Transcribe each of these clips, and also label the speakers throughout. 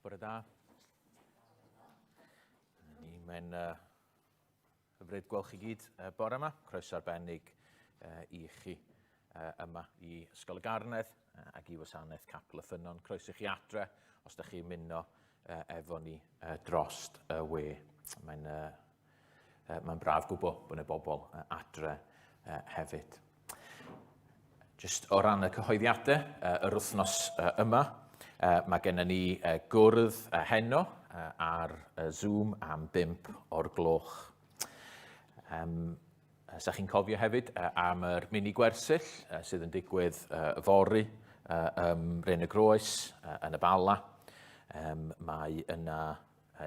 Speaker 1: Bore da. Ni, mae'n hyfryd gweld chi gyd bore yma. Croeso arbennig i chi yma i Ysgol y Garnedd ac i Wasanaeth Capel y Ffynnon. Croeso i chi adre os ydych chi'n muno efo ni drost y we. Mae'n mae'n braf gwybod bod yna bobl adre hefyd. Just o ran y cyhoeddiadau yr wythnos yma, mae gennym ni gwrdd heno ar Zoom am 5 o'r gloch. Sa chi'n cofio hefyd am yr mini gwersyll sydd yn digwydd fory ym Mryn y Groes yn y Bala. Mae yna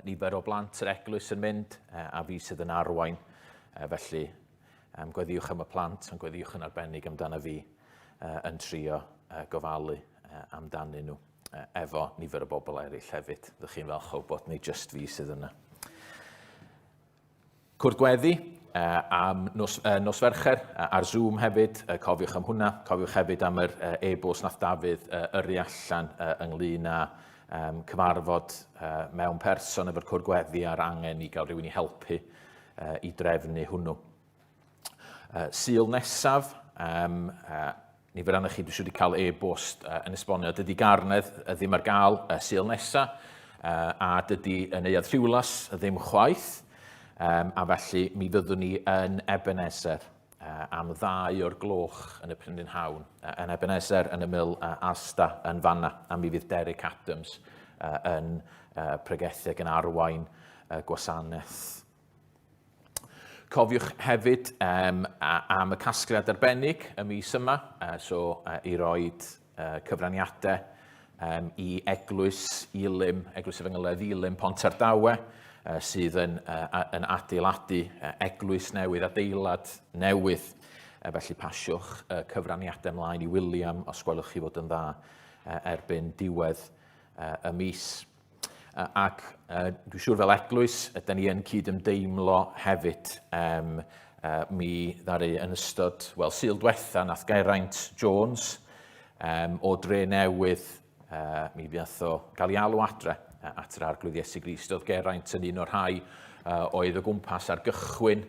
Speaker 1: nifer o blant yr eglwys yn mynd, a fi sydd yn arwain. Felly, gweddïwch am y plant, ond gweddïwch yn arbennig amdano fi yn trio gofalu amdanyn nhw, efo nifer o bobl eraill hefyd. Ddych chi'n falch o bod nid just fi sydd yna. Cwrdd Gweddi am nos Fercher ar Zoom hefyd, cofiwch am hwnna. Cofiwch hefyd am yr e-bost nath Dafydd yrru allan ynglyn â cyfarfod mewn person efo'r Cwrdd Gweddi a'r angen i gael rhywun i helpu i drefnu hwnnw. Sul nesaf, nifer ohonoch chi, dwi'n siŵr wedi cael e-bost yn esbonio, dydy Garnedd ddim ar gael Sul nesa, a dydy y Neuadd Rhiwlas ddim chwaith, a felly mi fyddwn ni yn Ebenezer am 2 o'r gloch yn y prynhawn, yn Ebenezer yn ymyl Asda yn fanna, a mi fydd Derek Adams yn pregethu ac yn arwain gwasanaeth. Cofiwch hefyd am y casgliad arbennig y mis yma, so i roed cyfraniadau i Eglwys Elim, Eglwys Efengylaidd Elim Pontardawe, sydd yn adeiladu eglwys newydd, adeilad newydd. Felly pasiwch cyfraniadau ymlaen i William os gwelwch chi fod yn dda erbyn diwedd y mis. Ac dwi'n siŵr fel eglwys, ydyn ni yn cyd-ymdeimlo hefyd. Mi ddaru yn ystod, wel, Sul diwetha, nath Geraint Jones o Dre Newydd, mi fuodd o gael ei alw adre at yr Arglwydd Iesu Grist. Oedd Geraint yn un o'r rhai oedd o gwmpas ar gychwyn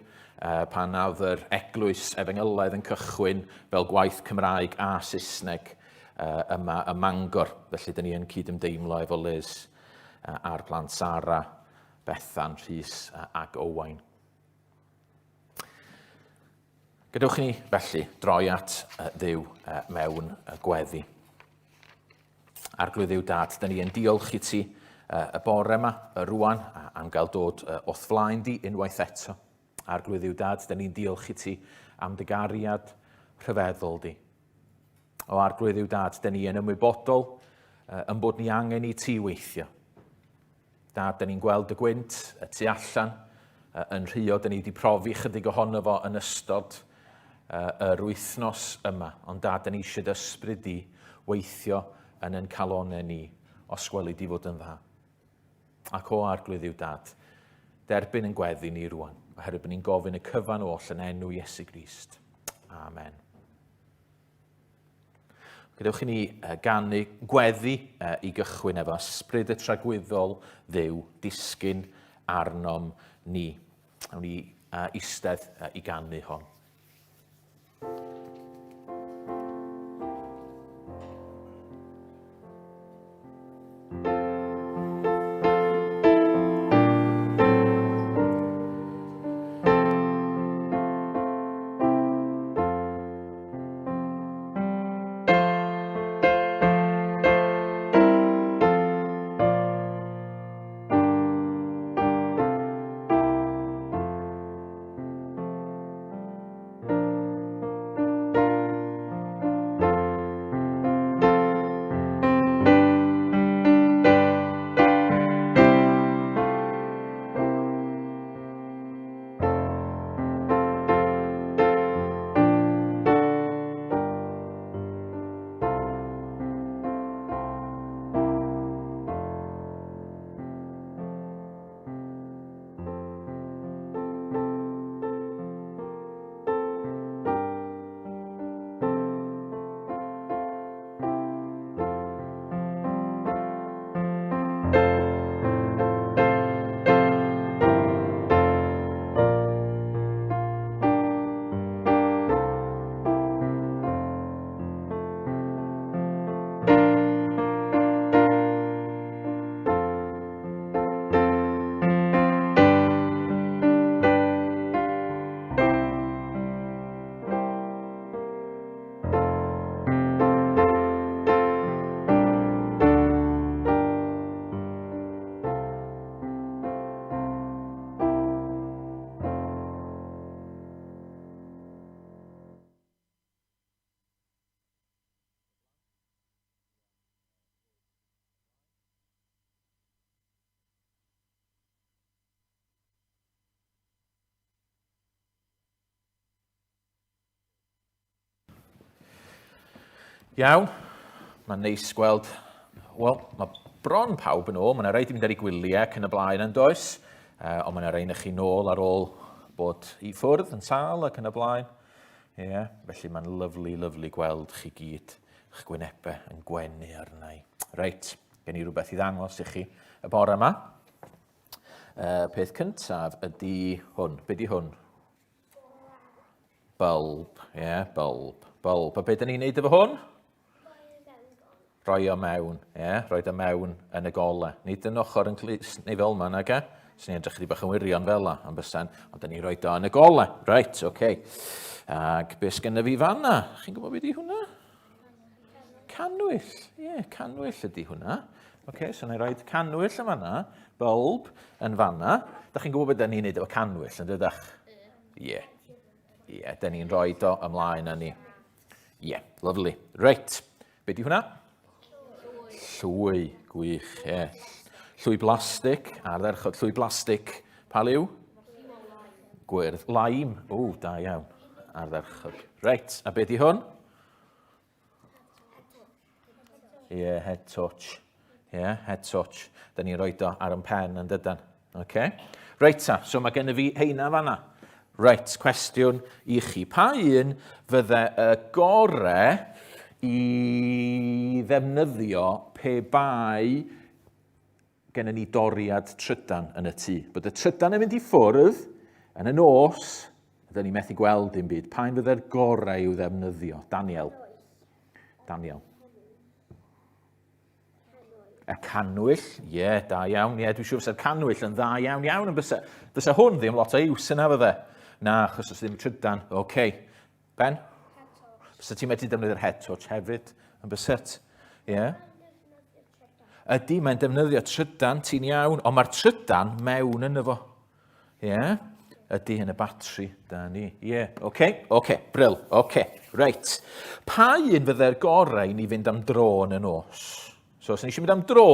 Speaker 1: pan oedd yr eglwys efengylaidd yn cychwyn fel gwaith Cymraeg a Saesneg yma ym Mangor. Felly, dyn ni yn cyd-ymdeimlo efo Liz a'r plant Sara, Bethan, Rhys ac Owain. Gadewch i ni felly droi at Dduw mewn gweddi. Arglwydd Dduw Dad, dyn ni yn diolch i ti y bore yma, y rwan, am gael dod o'th flaen di unwaith eto. Arglwydd Dduw Dad, dyn ni'n diolch i ti am dy gariad rhyfeddol di. O Arglwydd Dduw Dad, dyn ni yn ymwybodol yn bod ni angen i ti weithio. Dad, dyn ni'n gweld y gwynt y tu allan yn rhuo, dyn ni wedi profi chydig ohono fo yn ystod yr wythnos yma, ond Dad, dyn ni eisiau dy ysbryd di weithio yn ein calonau ni, os gweli di fod yn dda. Ac o Arglwydd Dduw Dad, derbyn yn gweddi ni rwan, oherwydd bod ni'n gofyn y cyfan oll yn enw Iesu Grist. Amen. Gadewch i ni ganu gweddi i gychwyn efo ysbryd y tragwyddol Dduw disgyn arnom ni. Awn ni eistedd i ganu hon. Iawn, mae'n neis gweld, wel, mae bron pawb yn ôl, mae yna rhaid i mynd ar ei gwyliau ac yn y blaen yn does, ond mae yna rhaid i chi nôl ar ôl bod i ffwrdd yn sâl ac yn y blaen. Ie, yeah, felly mae'n lyflu, lyflu gweld chi gyd, eich gwynebau yn gwenu arna i. Reit, gen i rhywbeth i ddangos i chi y bore yma. Peth cyntaf ydy hwn. Be di hwn? Bulb, ie, yeah, bulb, bulb. A be dyn ni'n neud efo hwn? Rhoi o mewn, ie, yeah, rhoi o mewn yn y gole. Nid yn ochr yn clust neu fel yma, nag e? Swn i'n edrych chydig bach yn wirion fel yna, am bysan, ond dyn ni'n rhoi o yn y gole. Reit, oce. Okay. Ac be sgynna fi fanna? Chi'n gwybod beth di hwnna? Cannwyll, ie, yeah, cannwyll ydy hwnna. Oce, okay, so na i roed cannwyll yn fanna, bulb yn fanna. Da chi'n gwybod beth da ni'n neud efo cannwyll, yn dydach? Ie. Yeah. Ie, yeah, da ni'n rhoi do ymlaen â ni. Ie, yeah, lovely. Reit, be di hwnna? Llwy, gwych, ie. Yeah. Llwy blastig, ardderchog, llwy blastig. Pa liw? Gwyrdd. Lime, o, da iawn. Ardderchog. Reit, a be di hwn? Ie, yeah, head touch. Ie, yeah, head touch. Da ni'n rhoi o ar yn pen yn dydan. Okay. Reit ta, so mae gen i fi heina fanna. Reit, cwestiwn i chi. Pa un fydde y gore i ddefnyddio pe bai gennym ni doriad trydan yn y tŷ. Bod y trydan yn mynd i ffwrdd yn y nos, a dyn ni methu gweld dim byd. Pa un fydde'r gorau i'w ddefnyddio? Daniel. Daniel. Y cannwyll, ie, yeah, da iawn. Ie, yeah, dwi'n siŵr fysa'r cannwyll yn dda iawn iawn yn bysa. Fysa hwn ddim lot o iws yna fydde. Na, achos os ddim trydan. Oce. Okay. Ben? Fysa ti'n medru defnyddio'r head torch hefyd yn byset? Ie. Yeah. Ydy, mae'n defnyddio trydan, ti'n iawn, ond mae'r trydan mewn yn fo. Ie, yeah. Ydy, yn y batri, da ni. Ie, yeah. oce, okay. oce, okay. bril, oce, okay. reit. Pa un fydde'r gorau i ni fynd am dro yn y nos? So, os ni eisiau mynd am dro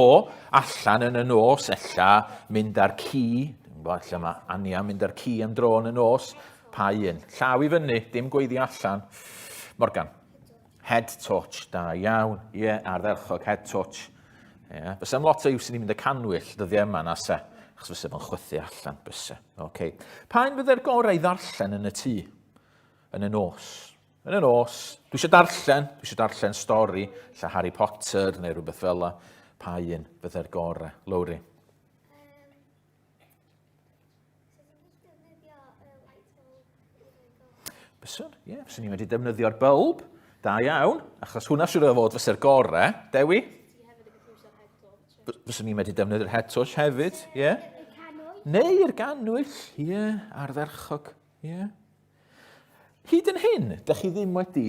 Speaker 1: allan yn y nos, ella mynd ar ci, dwi'n gwybod, ella mae Ania mynd ar ci am dro yn y nos, pa un? Llaw i fyny, dim gweiddi allan. Morgan. Head touch, da iawn. Ie, yeah, ardderchog, head touch. Ie, yeah. Fysa am lot o iws i ni mynd y canwyll dyddiau yma, na se. Achos fysa fo'n chwythu allan, bysa. Okay. Pa un fydde'r gorau i ddarllen yn y tŷ? Yn y nos? Yn y nos. Dwi eisiau darllen, dwi eisiau darllen stori, lle Harry Potter neu rhywbeth fel la. Pa un fydde'r gorau? Lowri. Byswn, ie, yeah, byswn i wedi defnyddio'r bulb. Da iawn, achos hwnna siwr o fod fysa'r gorau. Dewi? Fyswn i'n medru defnyddio'r head torch hefyd, ie. Yeah. Neu'r ganwyll, ie, yeah, ardderchog, ie. Yeah. Hyd yn hyn, da chi ddim wedi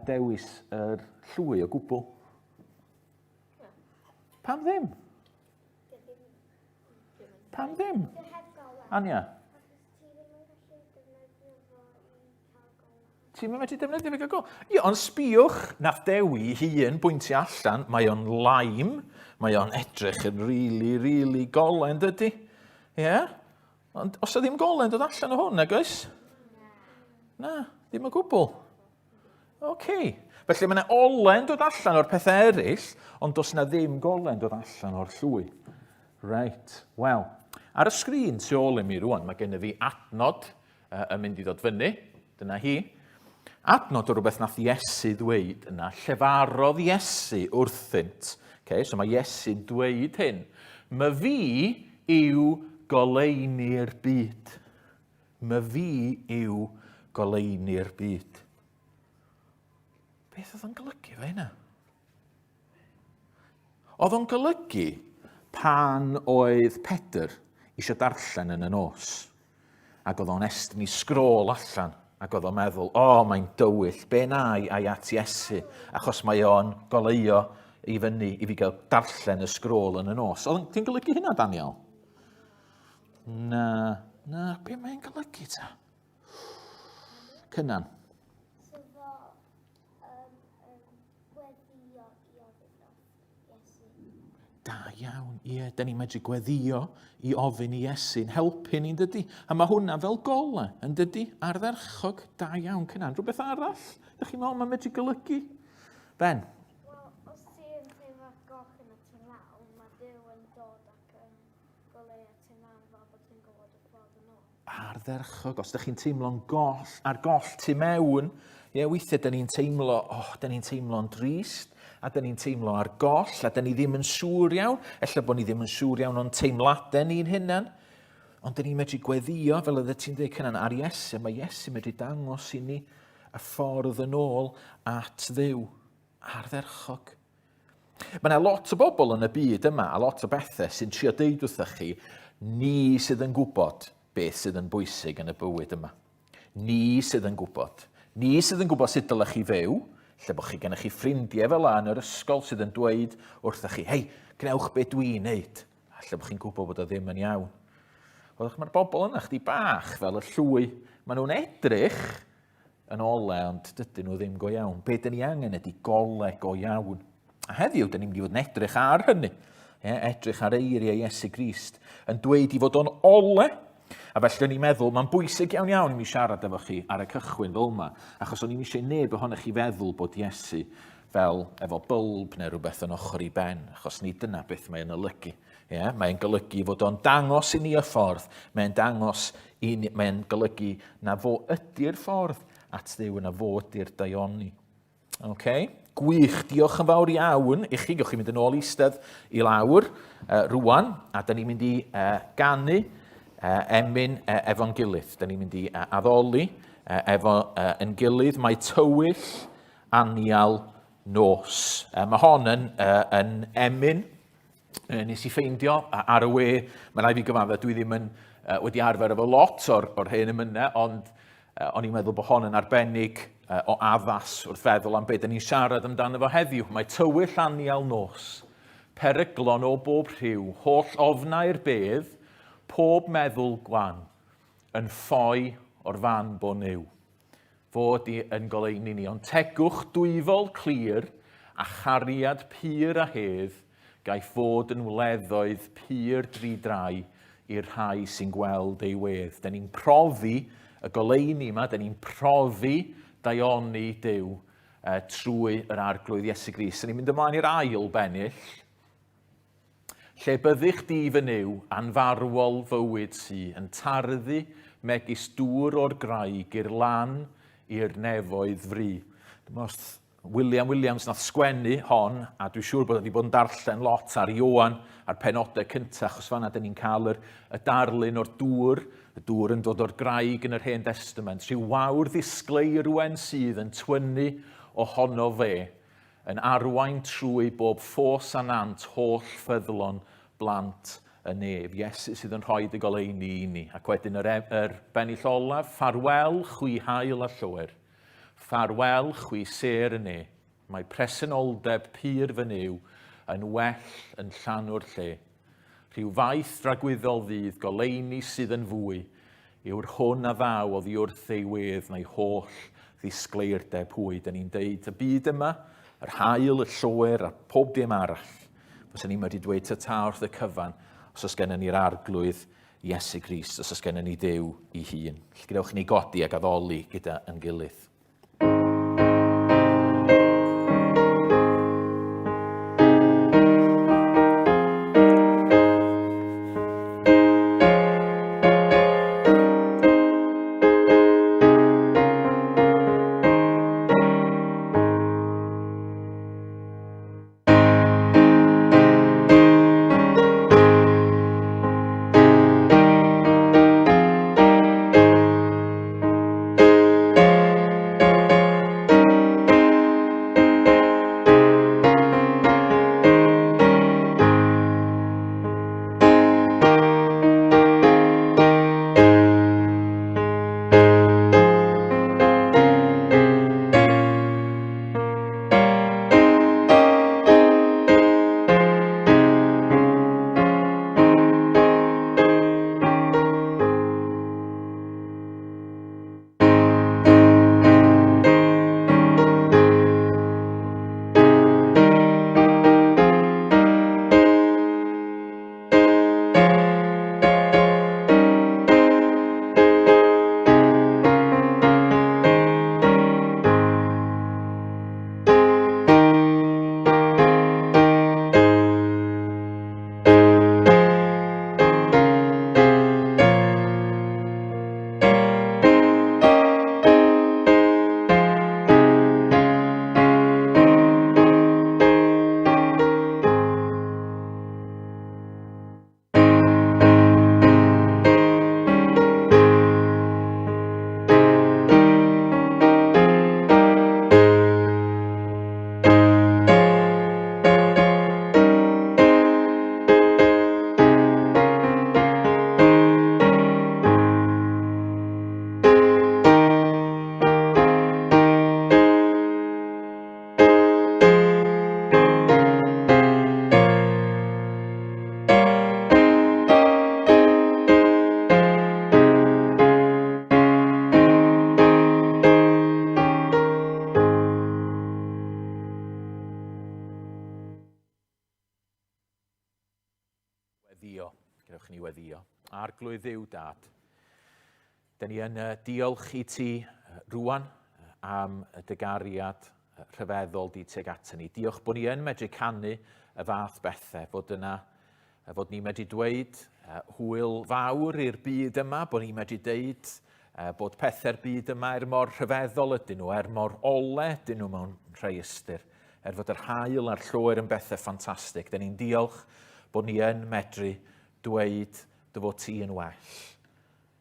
Speaker 1: dewis yr llwy o gwbl. Pam ddim? Pam ddim? Ania? Ti'n mynd medru defnyddio fe gael go? Ie, ond sbïwch, nath Dewi hun bwyntio allan, mae o'n lime, mae o'n edrych yn rili, really, rili really golen, dydy? Ie? Yeah? Ond os o ddim golen dod allan o hwn, nag oes? Na, ddim o gwbl. Oce. Okay. Felly mae yna ole'n dod allan o'r pethau eraill, ond does yna ddim gole'n dod allan o'r llwy. Reit, wel, ar y sgrin tu ôl i mi rwan, mae gennym fi adnod yn mynd i ddod fyny. Dyna hi. Adnod o rhywbeth nath Iesu ddweud yna. Llefarodd Iesu wrthynt. Okay, so mae Iesu'n dweud hyn. My fi yw goleuni'r byd. My fi yw goleuni'r byd. Beth oedd o'n golygu fe hynna? Oedd o'n golygu pan oedd Pedr eisiau darllen yn y nos, ac oedd o'n estyn i sgrôl allan, ac oedd o'n meddwl, o, oh, mae'n dywyll, be na i ai at Iesu, achos mae o'n goleuo i fyny i fi gael darllen y sgrôl yn y nos. Oedd o'n golygu hynna, Daniel? Na, na, be mae'n golygu ta? Cynan.
Speaker 2: So fo um, yn gweddio i ofyn wrth Iesu.
Speaker 1: Da iawn, ie, da ni'n medru gweddio i ofyn i Iesu'n helpu ni'n dydy. A mae hwnna fel golau, yn dydy, ardderchog, da iawn, Cynan. Rhywbeth arall, da chi'n meddwl mae'n medru golygu? Ben?
Speaker 2: Wel, os ti'n teimlo goll yn y tu mewn, mae Duw yn dod ac yn goleuo tu mewn fel bod ti'n gwybod y ffordd yn ôl.
Speaker 1: Ardderchog. Os ydych chi'n teimlo'n goll, ar goll tu mewn, ie, weithiau dyn ni'n teimlo, oh, dyn ni'n teimlo'n drist, a dyn ni'n teimlo ar goll, a dyn ni ddim yn siŵr iawn. Ella bod ni ddim yn siŵr iawn o'n teimladau ni'n hunan. Ond dyn ni'n medru gweddio, fel oeddet ti'n dweud cynnan, ar Iesu. Mae Iesu medru dangos i ni y ffordd yn ôl at Dduw. Ardderchog. Mae yna lot o bobl yn y byd yma a lot o bethau sy'n trio deud wrthych chi, ni sydd yn gwybod beth sydd yn bwysig yn y bywyd yma. Ni sydd yn gwybod. Ni sydd yn gwybod sut dylech chi fyw, lle bod chi gennych chi ffrindiau fel yna yn yr ysgol sydd yn dweud wrthych chi, hei, gwnewch be dwi'n neud. A lle bod chi'n gwybod bod o ddim yn iawn. Wel, mae'r bobl yna chdi bach fel y llwy. Maen nhw'n edrych yn ole, ond dydyn nhw ddim go iawn. Be dyn ni angen ydy gole go iawn. A heddiw, dyn ni'n mynd i fod yn edrych ar hynny. Ie, edrych ar eiriau Iesu Grist yn dweud i fod o'n ole. A felly o'n i'n meddwl, mae'n bwysig iawn iawn i mi siarad efo chi ar y cychwyn fel yma, achos o'n i'n eisiau neb ohonych chi feddwl bod Iesu fel efo bylb neu rhywbeth yn ochr i ben, achos nid dyna beth mae'n olygu. Ie, mae'n golygu fod o'n dangos i ni y ffordd, mae'n dangos i ni, mae'n golygu na fo ydy'r ffordd at Dduw, na fo ydy'r daioni. OK, gwych, diolch yn fawr iawn i chi. Gewch chi mynd yn ôl eistedd i lawr rwan, a da ni'n mynd i ganu emyn efo'n gilydd. Da ni'n mynd i addoli efo yn gilydd. Mae tywyll anial nos. Mae hon yn, yn emyn nes i ffeindio ar y we. Mae'n rhaid fi gyfadda, dwi ddim yn wedi arfer efo lot o'r, or hen emynau, ond o'n i'n meddwl bod hon yn arbennig o addas wrth feddwl am beth ni'n siarad amdano fo heddiw. Mae tywyll anial nos, peryglon o bob rhyw, holl ofnau'r bedd, pob meddwl gwan, yn ffoi o'r fan bo nyw. Fod i yn goleuni ni, ond tegwch dwyfol clir a chariad pur a hedd gaiff fod yn wleddoedd pur dri-drai i'r rhai sy'n gweld ei wedd. Da ni'n profi y goleuni yma, da ni'n profi daioni Duw trwy yr Arglwydd Iesu Grist. Da ni'n mynd ymlaen i'r ail bennill. Lle byddych di fy Nuw, anfarwol fywyd sy yn tarddu megis dŵr o'r graig i'r lan i'r nefoedd fry. Dyma os William Williams nath sgwennu hon, a dwi'n siŵr bod wedi bod yn darllen lot ar Ioan, a'r penodau cyntaf, achos fanna dyn ni'n cael yr, y darlun o'r dŵr, y dŵr yn dod o'r graig yn yr Hen Testament, rhyw wawr ddisgleirwen sydd yn twynnu ohono fe, Yn arwain trwy bob ffos a nant holl ffyddlon blant y nef. Iesu sydd yn rhoi dy goleuni i ni. Ac wedyn yr, e, yr bennill olaf, ffarwel chwi hael a lloer. Ffarwel chwi sêr y ne. Mae presenoldeb pur fy Nuw yn well yn llanw'r lle. Rhyw faith dragwyddol fydd goleuni sydd yn fwy yw'r hwn a ddaw oddi wrth ei wedd na'i holl ddisgleirdeb hwy. Dyn ni'n deud y byd yma, yr haul, y lloer a pob dim arall. Fysa ni'n medru dweud ta-ta wrth y cyfan os oes gennym ni'r arglwydd Iesu Grist, os oes gennym ni Dduw i hun. Felly gadewch i ni godi ac addoli gyda yn gilydd. weddio. Arglwydd Dduw Dad, da ni yn diolch i ti rwan am y dy gariad rhyfeddol di tuag ato ni. Diolch bod ni yn medru canu y fath bethau, fod yna, fod ni'n medru dweud hwyl fawr i'r byd yma, bod ni'n medru deud bod pethau'r byd yma er mor rhyfeddol ydyn nhw, er mor ole ydyn nhw mewn rhai ystyr, er fod yr haul a'r lloer yn bethau ffantastig. Da ni'n diolch bod ni yn medru dweud dy fod ti yn well.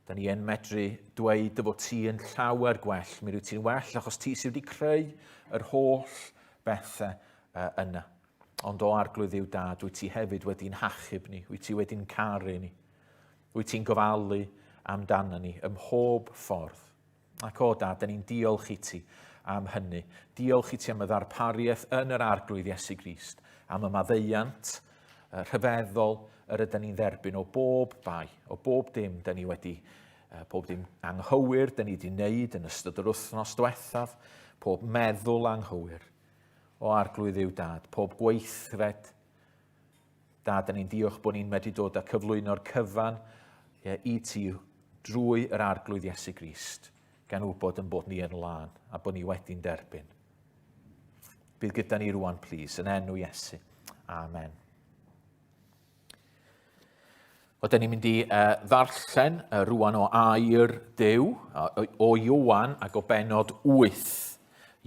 Speaker 1: Da ni yn medru dweud dy fod ti yn llawer gwell. Mi rwyt ti'n well achos ti sydd wedi creu yr holl bethau yna. Ond o arglwydd yw dad, wyt ti hefyd wedi'n hachub ni, wyt ti wedi'n caru ni, wyt ti'n gofalu amdano ni ym mhob ffordd. Ac o dad, da ni'n diolch i ti am hynny. Diolch i ti am y ddarpariaeth yn yr arglwydd Iesu Grist, am y maddeuant rhyfeddol yr ydyn ni'n dderbyn o bob bai, o bob dim da ni wedi, pob dim anghywir da ni wedi wneud yn ystod yr wythnos diwethaf, pob meddwl anghywir. O arglwydd yw dad, pob gweithred. Dad, da ni'n diolch bod ni'n medru dod â cyflwyno'r cyfan i ti drwy yr arglwydd Iesu Grist, gan wybod yn bod ni yn lân a bod ni wedi'n derbyn. Bydd gyda ni rwan, plîs, yn enw Iesu. Amen. O, da ni'n mynd i uh, ddarllen uh, rwan o air Duw, o, o Iowan ac o benod 8.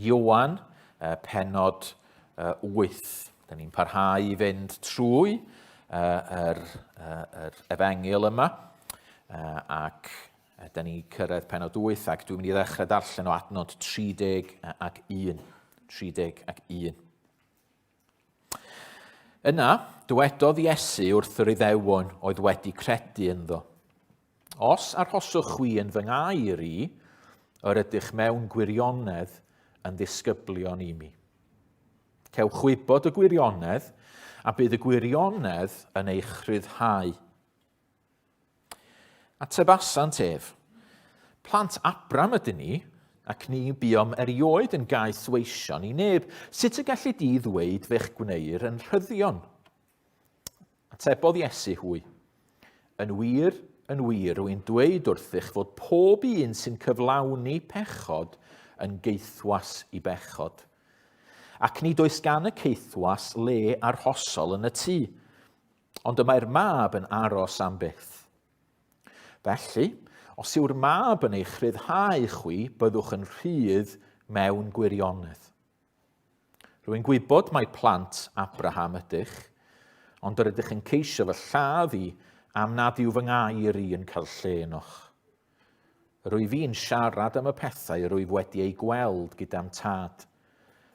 Speaker 1: Iowan, uh, penod uh, 8. Da ni'n parhau i fynd trwy uh, yr, uh, yr efengyl yma, uh, ac uh, da ni'n cyrraedd penod 8, ac dwi'n mynd i ddechrau darllen o adnod 31. 31. Yna, dywedodd Iesu wrth yr Iddewon oedd wedi credu ynddo, Os arhoswch chwi yn fy ngair i, yr ydych mewn gwirionedd yn ddisgyblion i mi. Cewch wybod y gwirionedd, a bydd y gwirionedd yn eich rhyddhau. Atebasant ef, Plant Abram ydyn ni, ac ni buom erioed yn gaethweision i neb. Sut y gelli di ddweud fe'ch gwneir yn rhyddion? Atebodd Iesu hwy, Yn wir, yn wir, rwy'n dweud wrthych fod pob un sy'n cyflawni pechod yn gaethwas i bechod. Ac nid oes gan y caethwas le arhosol yn y tŷ, Ond y mae'r mab yn aros am byth. Felly, os yw'r mab yn eich rhyddhau chwi, byddwch yn rhydd mewn gwirionedd. Rwy'n gwybod mai plant Abraham ydych, ond yr ydych yn ceisio fy lladd i am nad yw fy ngair i yn cael lle ynoch. Rwyf i'n siarad am y pethau yr wyf wedi eu gweld gyda'm tad,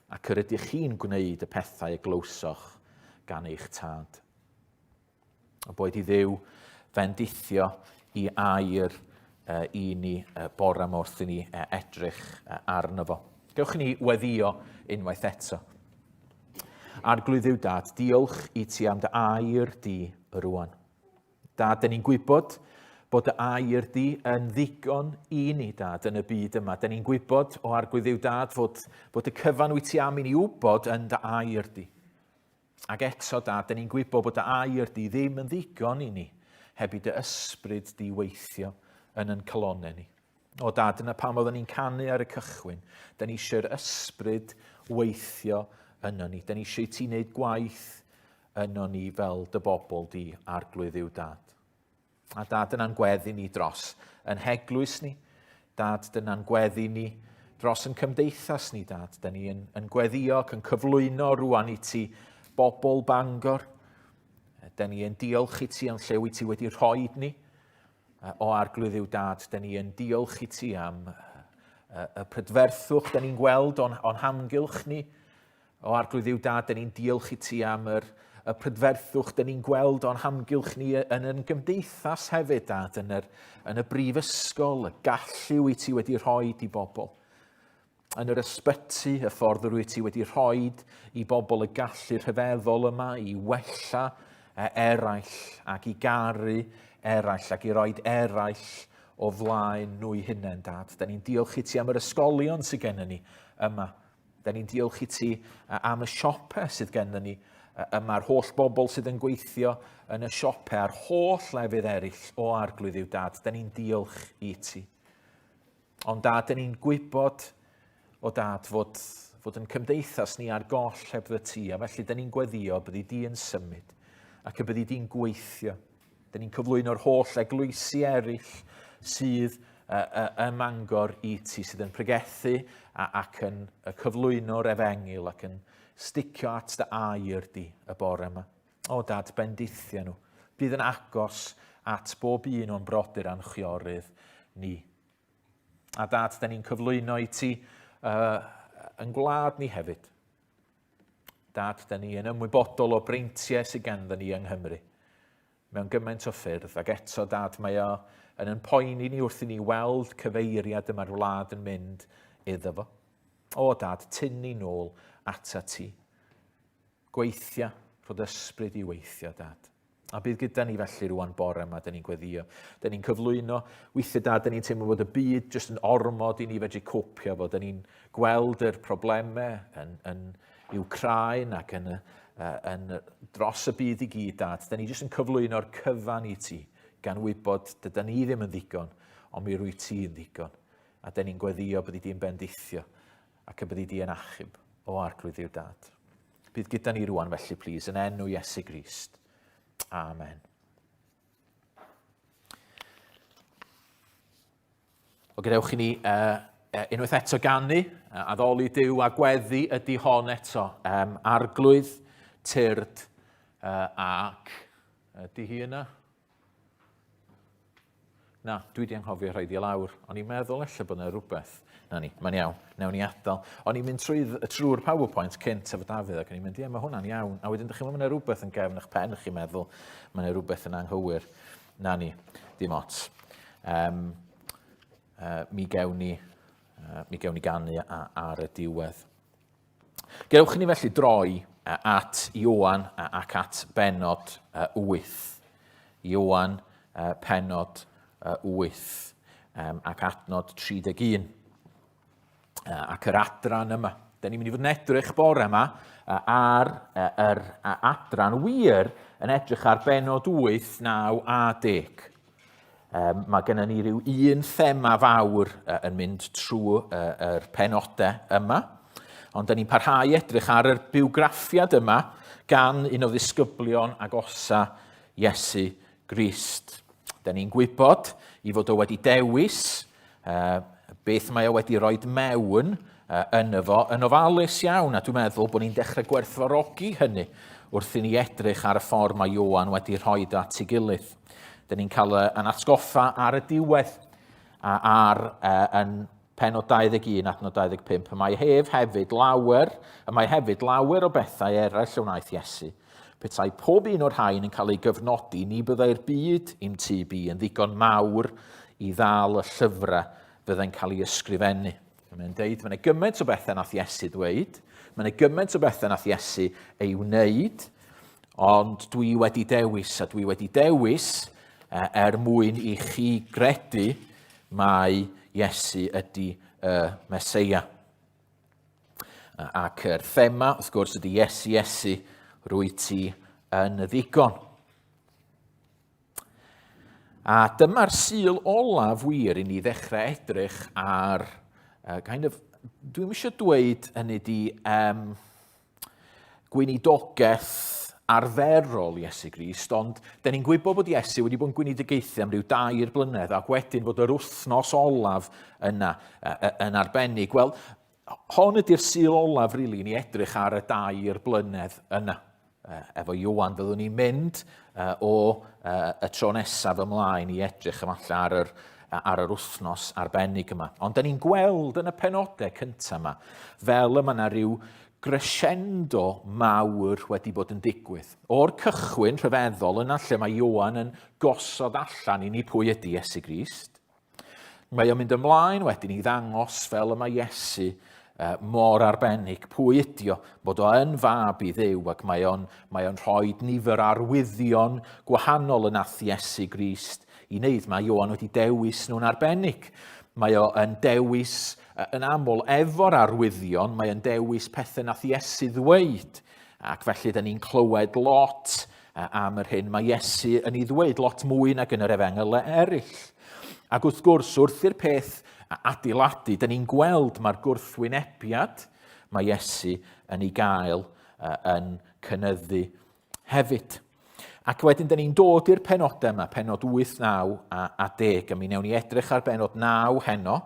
Speaker 1: ac yr ydych chi'n gwneud y pethau y glywsoch gan eich tad. A boed i Dduw fendithio i air uh, i ni uh, bore yma wrth i ni uh, edrych uh, arno fo. Gewch ni weddio unwaith eto. Arglwydd Dduw Dad, diolch i ti am dy air di rwan. Dad, dyn ni'n gwybod bod dy air di yn ddigon i ni, Dad, yn y byd yma. Dyn ni'n gwybod o Arglwydd Dduw Dad fod, fod y cyfan wyt ti am i ni wybod yn dy air di. Ac eto, Dad, dyn ni'n gwybod bod dy air di ddim yn ddigon i ni heb i dy ysbryd di weithio yn yn calonau ni. O Dad, dyna pam oeddwn ni'n canu ar y cychwyn. Da ni eisiau'r ysbryd weithio yno ni. Da ni eisiau i ti wneud gwaith yno ni fel dy bobl di, arglwydd yw Dad. A Dad, dyna'n gweddi ni dros yn heglwys ni. Dad, dyna'n gweddi ni dros yn cymdeithas ni, Dad. Da ni yn, yn gweddio ac yn cyflwyno rwan i ti bobl Bangor. Da ni yn diolch i ti am lle wyt ti wedi rhoi ni. O Arglwydd yw Dad, da ni yn diolch i ti am y prydferthwch da ni'n gweld o'n, on hamgylch ni. O Arglwydd yw Dad, da ni'n diolch i ti am yr, y prydferthwch da ni'n gweld o'n hamgylch ni yn yn gymdeithas hefyd, Dad, yn, yr, yn y brifysgol, y gallu wyt ti wedi rhoi i bobl. Yn yr ysbyty, y ffordd yr wyt ti wedi rhoi i bobl y gallu rhyfeddol yma i wella e, eraill ac i garu eraill ac i roed eraill o flaen nhw'i hunain, Dad. Da ni'n diolch i ti am yr ysgolion sydd gennym ni yma. Da ni'n diolch i ti am y siopau sydd gennym ni Yma'r holl bobl sydd yn gweithio yn y siopau a'r holl lefydd eraill o Arglwydd yw Dad. Da ni'n diolch i ti. Ond Dad, da ni'n gwybod o Dad fod, fod yn cymdeithas ni ar goll heb fy ti, a felly da ni'n gweddio byddi di yn symud ac y byddi di'n gweithio. Da ni'n cyflwyno'r holl eglwysi eraill sydd ym Mangor i ti, sydd yn pregethu ac yn cyflwyno'r efengyl ac yn sticio at dy air di y bore yma. O dad, bendithia nhw. Bydd yn agos at bob un o'n brodyr a'n chwiorydd ni. A dad, da ni'n cyflwyno i ti yn gwlad ni hefyd. Dad, da ni yn ymwybodol o breintiau sydd ganddo ni yng Nghymru. Mewn gymaint o ffyrdd, ac eto, dad, mae o yn yn poeni ni wrth i ni weld cyfeiriad y mae'r wlad yn mynd iddo fo. O, dad, tyn ni nôl ata ti. Gweithia, rhod ysbryd i weithio, dad. A bydd gyda ni felly rwan bore yma, dyn ni'n gweddio. Dyn ni'n cyflwyno, weithiau da, dyn ni'n teimlo bod y byd jyst yn ormod i ni fedru copio fo. Dyn ni'n gweld yr problemau yn, yn Ukraine ac yn, yn, dros y byd i gyd, dad. Dyn ni jyst yn cyflwyno'r cyfan i ti, gan wybod dyda ni ddim yn ddigon, ond mi rwy ti yn ddigon. A dyn ni'n gweddio byddi di'n bendithio ac y byddi di yn achub o arglwydd i'w dad. Bydd gyda ni rwan felly, plîs, yn enw Iesu Grist. Amen. O gadewch i ni uh, unwaith eto ganu, uh, addoli Duw a gweddi ydy hon eto. Um, arglwydd, tyrd uh, ac... Ydy hi yna? Na, dwi di anghofio rhoi di lawr. O'n i'n meddwl ella bod yna rhywbeth. Na ni, mae'n iawn, newn ni adael. O'n i'n mynd trwy, trwy'r PowerPoint cynt efo Dafydd ac o'n i'n mynd, ie, mae hwnna'n iawn. A wedyn, dych chi'n meddwl, mae yna rhywbeth yn gefn eich pen, chi'n meddwl, mae yna rhywbeth yn anghywir. Na ni, dim ots. Um, uh, mi gewn ni, uh, mi gewn ni ganu ar y diwedd. Gewch ni felly droi at Ioan ac at benod 8. Ioan penod 8 ac adnod 31. Ac yr adran yma. Da ni'n mynd i fod yn edrych bore yma ar yr adran wir yn edrych ar benod 8, 9 a 10. Um, mae gennym ni rhyw un thema fawr uh, yn mynd trwy uh, yr penodau yma. Ond da ni'n parhau edrych ar yr bywgraffiad yma gan un o ddisgyblion agosa Iesu Grist. Da ni'n gwybod i fod o wedi dewis uh, beth mae o wedi rhoi mewn uh, yn efo yn ofalus iawn, a dwi'n meddwl bod ni'n dechrau gwerthfawrogi hynny wrth i ni edrych ar y ffordd mae Ioan wedi rhoi at ei gilydd. Dyn ni'n cael yn atgoffa ar y diwedd a ar uh, yn penod 21 adnod 25. Y mae hef hefyd lawer, y mae hefyd lawer o bethau eraill y wnaeth Iesu. Petai pob un o'r rhain yn cael ei gyfnodi, ni byddai'r byd i'm tyb i yn ddigon mawr i ddal y llyfrau fyddai'n cael ei ysgrifennu. Mae'n deud, mae'n gymaint o bethau nath Iesu ddweud, mae'n gymaint o bethau nath Iesu ei wneud, ond dwi wedi dewis, a dwi wedi dewis er mwyn i chi gredu mai Iesu ydy y Meseia. Ac yr thema, wrth gwrs, ydy Iesu, Iesu, rwy ti yn ddigon. A dyma'r sul olaf wir i ni ddechrau edrych ar uh, kind of, dwi'n eisiau dweud hynny di um, gweinidogaeth arferol Iesu Grist, ond da ni'n gwybod bod Iesu wedi bod yn gweinidogaethu am ryw dair blynedd ac wedyn fod yr wythnos olaf yna yn arbennig. Wel, hon ydy'r sul olaf, rili, i ni edrych ar y dair blynedd yna. Efo Ioan fyddwn ni'n mynd o y tro nesaf ymlaen i edrych efallai ar yr, ar yr wythnos arbennig yma. Ond da ni'n gweld yn y penodau cyntaf yma, fel y mae yna rhyw crescendo mawr wedi bod yn digwydd. O'r cychwyn rhyfeddol yna lle mae Ioan yn gosod allan i ni pwy ydy Iesu Grist, Mae o'n mynd ymlaen wedyn i ddangos fel y mae Iesu uh, mor arbennig, pwy ydi o, bod o yn fab i Dduw ac mae o'n, mae o'n rhoi nifer arwyddion gwahanol yn ath Iesu Grist i wneud. Mae Ioan wedi dewis nhw'n arbennig. Mae o yn dewis yn aml efo'r arwyddion, mae o'n dewis pethau nath Iesu ddweud. Ac felly, da ni'n clywed lot am yr hyn mae Iesu yn ei ddweud, lot mwy nag yn yr efengylau eraill. Ac wrth gwrs, wrth i'r peth adeiladu, da ni'n gweld mae'r gwrthwynebiad mae Iesu yn ei gael yn cynyddu hefyd. Ac wedyn, da ni'n dod i'r penodau yma, penod 8, 9 a, a 10, a mi wnewn ni edrych ar benod 9 heno.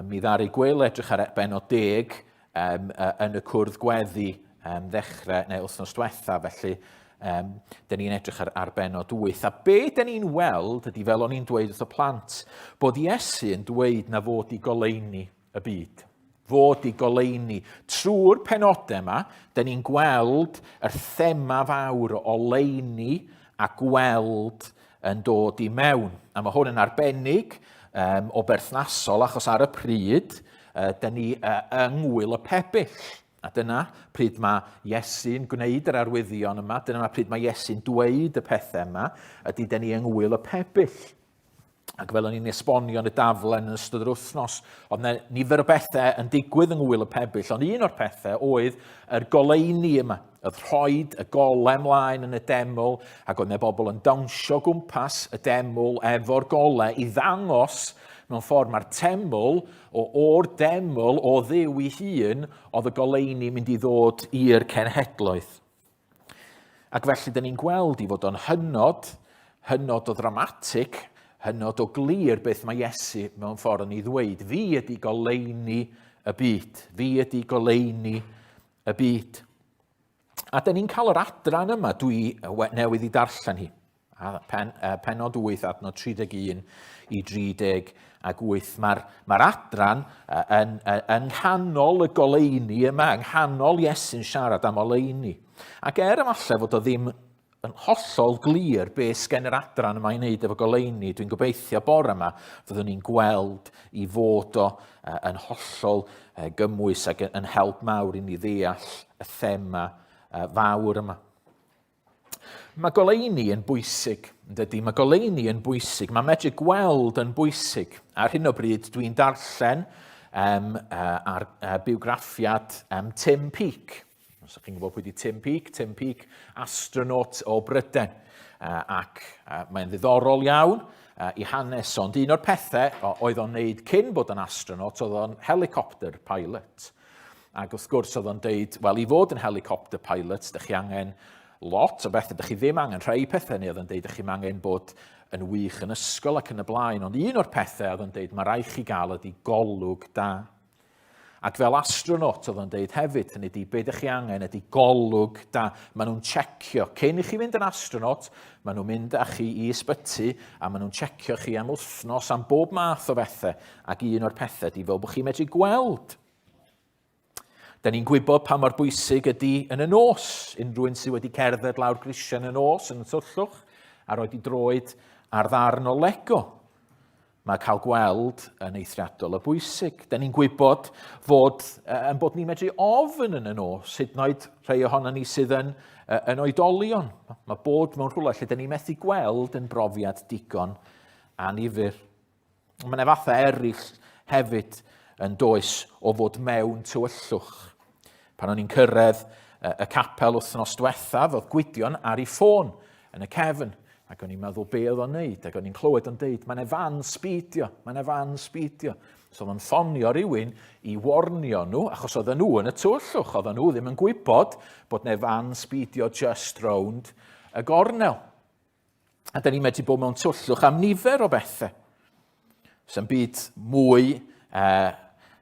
Speaker 1: Mi ddaru Gwyl edrych ar benod 10 um, yn y cwrdd gweddi um, ddechrau neu wythnos diwetha, felly um, dyn ni'n edrych ar, ar benod 8. A be dyn ni'n weld ydy, fel o'n i'n dweud wrth y plant, bod Iesu yn dweud na fod i goleuni y byd. Fod i goleuni. Trwy'r penodau yma, dyn ni'n gweld yr thema fawr o oleuni a gweld yn dod i mewn. A mae hwn yn arbennig um, o berthnasol achos ar y pryd, uh, dyn ni uh, yng Ngwyl y Pebyll. A dyna pryd mae Iesu'n gwneud yr arwyddion yma, dyna pryd mae Iesu'n dweud y pethau yma, ydy dyn ni yng Ngwyl y Pebyll. Ac fel o'n i'n esbonio yn y daflen yn ystod yr wythnos, oedd yna nifer o bethau yn digwydd yng Ngwyl y Pebyll, ond un o'r pethau oedd yr goleuni yma. Oedd rhoed y gole mlaen yn y deml, ac oedd yna bobl yn dawnsio gwmpas y deml efo'r gole i ddangos mewn ffordd mae'r teml, o, o'r deml o Dduw ei hun, oedd y goleuni mynd i ddod i'r cenhedloedd. Ac felly, dyn ni'n gweld i fod o'n hynod, hynod o ddramatig, hynod o glir beth mae Iesu mewn ffordd yn ei ddweud. Fi ydy goleuni y byd. Fi ydy goleuni y byd. A dyn ni'n cael yr adran yma dwi newydd i darllen hi. A pen, penod 8, adnod 31 i 38. Mae'r mae adran yn, yn, yn nghanol y goleuni yma, yng nghanol Iesu'n siarad am oleuni. Ac er efallai fod o ddim yn hollol glir beth sgen yr adran yma i wneud efo goleuni, dwi'n gobeithio bore yma fyddwn ni'n gweld i fod o yn hollol gymwys ac yn help mawr i ni ddeall y thema fawr yma. Mae goleuni yn bwysig, yn dydy? Mae goleuni yn bwysig. Mae medru gweld yn bwysig. Ar hyn o bryd, dwi'n darllen um, uh, ar uh, bywgraffiad um, Tim Peake. Os ydych chi'n gwybod pwy di Tim Peake, Tim Peake, astronaut o Bryden. Uh, ac uh, mae'n ddiddorol iawn uh, i hanes, ond un o'r pethau oedd o'n neud cyn bod yn astronaut oedd o'n helicopter pilot. Ac wrth gwrs oedd o'n deud, wel i fod yn helicopter pilot, dych chi angen lot o bethau, dych chi ddim angen rhai pethau, neu oedd o'n deud, dych chi'n angen bod yn wych yn ysgol ac yn y blaen, ond un o'r pethau oedd o'n deud, mae rhaid chi gael ydy golwg da. Ac fel astronaut oedd o'n deud hefyd, hynny ydy, be ydych chi angen ydy golwg da. Maen nhw'n checio. Cyn i chi fynd yn astronaut, maen nhw'n mynd â chi i ysbyty a maen nhw'n checio chi am wythnos am bob math o bethau. Ac un o'r pethau ydy fel bod chi'n medru gweld. Da ni'n gwybod pa mor bwysig ydy yn y nos. Unrhyw un sydd wedi cerdded lawr grisiau yn y nos yn y tyllwch a roed i droed ar ddarn o Lego. Mae cael gweld yn eithriadol o bwysig. Da ni'n gwybod fod, yn bod ni'n medru ofn yn y nos, hyd yn oed rhai ohono ni sydd yn, yn oedolion. Mae bod mewn rhywle lle da ni'n methu gweld yn brofiad digon annifyr. Mae yna fathau eraill hefyd yn does o fod mewn tywyllwch. Pan o'n i'n cyrraedd y capel wythnos diwethaf, oedd Gwydion ar ei ffôn yn y cefn, ac o'n i'n meddwl be oedd o'n neud, ac o'n i'n clywed o'n deud, mae'n e fan speedio, mae'n e fan speedio. So oedd o'n ffonio rhywun i warnio nhw, achos oedden nhw yn y tywyllwch, oedden nhw ddim yn gwybod bod ne fan speedio just rownd y gornel. A da ni'n medru bod mewn twllwch am nifer o bethau. Sy'n byd mwy uh,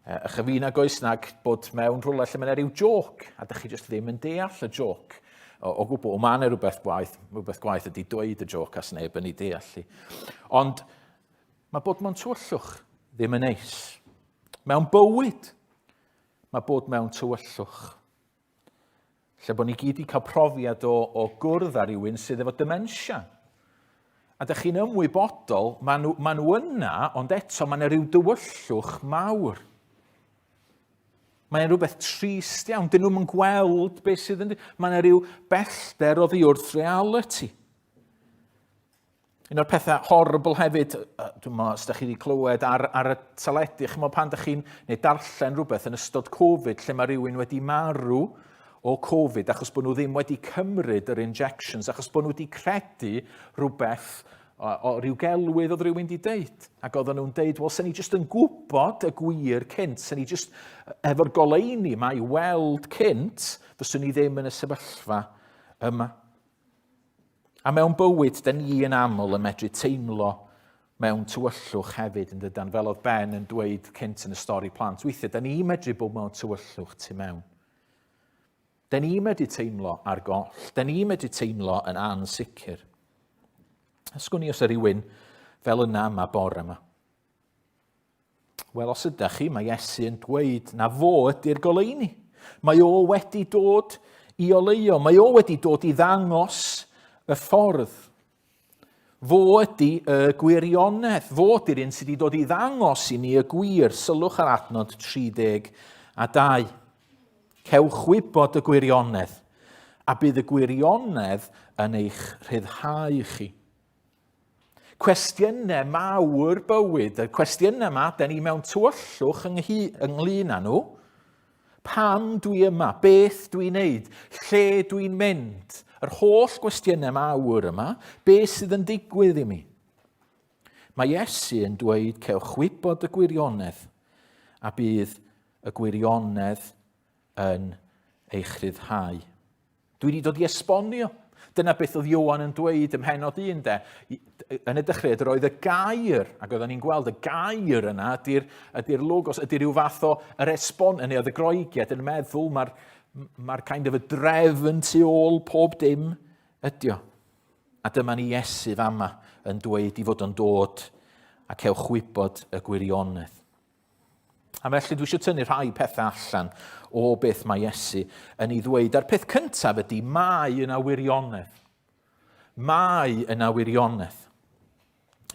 Speaker 1: uh, chyfun ag oes nag bod mewn rhywle lle mae'n rhyw joc, a da chi jyst ddim yn deall y joc o, o gwbl. Mae yna rhywbeth gwaith, rhywbeth gwaith ydy dweud y joc a sneb yn ei deall i. Ond mae bod mewn tywyllwch ddim yn neis. Mewn bywyd, mae bod mewn tywyllwch. Lle bod ni gyd wedi cael profiad o, o gwrdd â rhywun sydd efo dementia. A dych chi'n ymwybodol, maen nhw, maen nhw yna, ond eto mae yna rhyw dywyllwch mawr. Mae'n rhywbeth trist iawn. Dyn nhw'n gweld beth sydd yn... Mae yna rhyw bellter oddi wrth reality. Un o'r pethau horrible hefyd, dwi'n meddwl, os ydych chi wedi clywed ar, ar y teledu, chymod pan ydych chi'n neu darllen rhywbeth yn ystod Covid lle mae rhywun wedi marw o Covid achos bod nhw ddim wedi cymryd yr injections, achos bod nhw wedi credu rhywbeth o, o ryw gelwydd oedd rhywun wedi deud. Ac oedden nhw'n deud, wel, sen ni jyst yn gwybod y gwir cynt, sen ni jyst efo'r goleuni yma i weld cynt, fyswn ni ddim yn y sefyllfa yma. A mewn bywyd, da ni yn aml yn medru teimlo mewn tywyllwch hefyd, yn dydan, fel oedd Ben yn dweud cynt yn y stori plant. Weithiau, da ni'n medru bod mewn tywyllwch tu mewn. Da ni'n medru teimlo ar goll. Da ni'n medru teimlo yn ansicr. Ysgwn i os y rhywun fel yna yma bore yma. Wel, os ydych chi, mae Iesu yn dweud na fo ydy'r goleuni. Mae o wedi dod i oleuo. Mae o wedi dod i ddangos y ffordd. Fo ydy y gwirionedd. Fo ydy'r un sydd wedi dod i ddangos i ni y gwir. Sylwch ar adnod 32. Cewch wybod y gwirionedd, a bydd y gwirionedd yn eich rhyddhau chi. Cwestiynau mawr bywyd, y cwestiynau yma, da ni mewn tywyllwch ynglyn â nhw. Pam dwi yma? Beth dwi'n neud? Lle dwi'n mynd? Yr holl gwestiynau mawr yma, beth sydd yn digwydd i mi? Mae Iesu yn dweud cewch wybod y gwirionedd a bydd y gwirionedd yn eich rhyddhau. Dwi wedi dod i esbonio. Dyna beth oedd Ioan yn dweud ym mhenod 1, de. Yn y dechreuad, roedd y gair, ac oedden ni'n gweld y gair yna, ydy'r ydy logos, ydy rhyw fath o yr esbon, neu oedd y Groegiad yn meddwl mae'r mae kind of y drefn tu ôl pob dim ydy o. A dyma ni Iesu fama yn dweud i fod o'n dod a cewch wybod y gwirionedd. A felly dwi eisiau tynnu rhai pethau allan o beth mae Iesu yn ei ddweud. A'r peth cyntaf ydy, mae yna wirionedd. Mae yna wirionedd.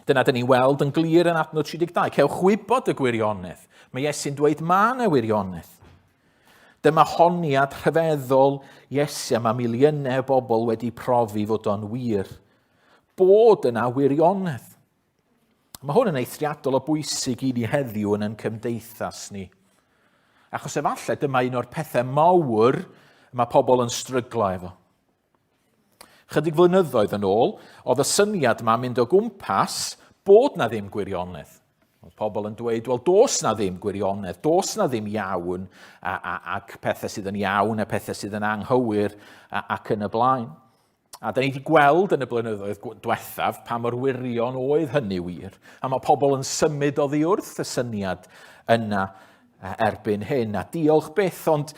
Speaker 1: Dyna dyn ni'n weld yn glir yn adnod 32. Cewch wybod y gwirionedd. Mae Iesu'n dweud mae yna wirionedd. Dyma honiad rhyfeddol Iesu a mae miliynau o bobl wedi profi fod o'n wir. Bod yna wirionedd. Mae hwn yn eithriadol o bwysig i ni heddiw yn ein cymdeithas ni. Achos efallai dyma un o'r pethau mawr mae pobl yn stryglo efo. Chydig flynyddoedd yn ôl, oedd y syniad yma mynd o gwmpas bod na ddim gwirionedd. Oedd pobl yn dweud, wel, dos na ddim gwirionedd, dos na ddim iawn, a, a, ac pethau sydd yn iawn a pethau sydd yn anghywir a, ac yn y blaen. A da ni wedi gweld yn y blynyddoedd diwethaf pa mor wirion oedd hynny wir. A mae pobl yn symud oddi wrth y syniad yna erbyn hyn. A diolch byth, ond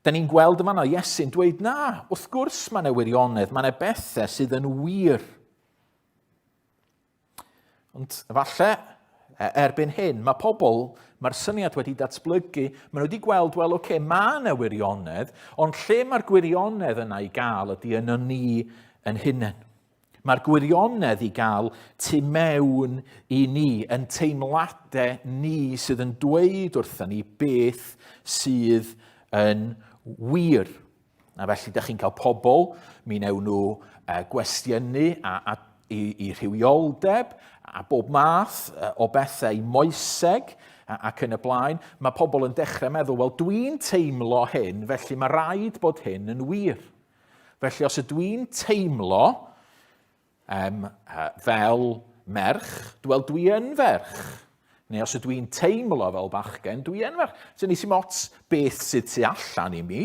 Speaker 1: da ni'n gweld yma na Iesu'n dweud na, wrth gwrs mae yna wirionedd, mae yna bethau sydd yn wir. Ond falle, e, erbyn hyn, mae pobl, mae'r syniad wedi datblygu, maen nhw wedi gweld, wel, oce, okay, mae yna wirionedd, ond lle mae'r gwirionedd yna i gael ydy yno ni yn hunain. Mae'r gwirionedd i gael tu mewn i ni, yn teimladau ni sydd yn dweud wrthyn ni beth sydd yn wir. A felly, da chi'n cael pobl, mi wnewn nhw gwestiynu a, a, i, i rhywioldeb a bob math o bethau i moeseg ac yn y blaen. Mae pobl yn dechrau meddwl, wel, dwi'n teimlo hyn, felly mae rhaid bod hyn yn wir. Felly, os ydw i'n teimlo Um, fel merch, wel dwi yn ferch. Neu os ydw i'n teimlo fel bachgen, dwi yn ferch. So nes i'm ots beth sydd tu allan i mi,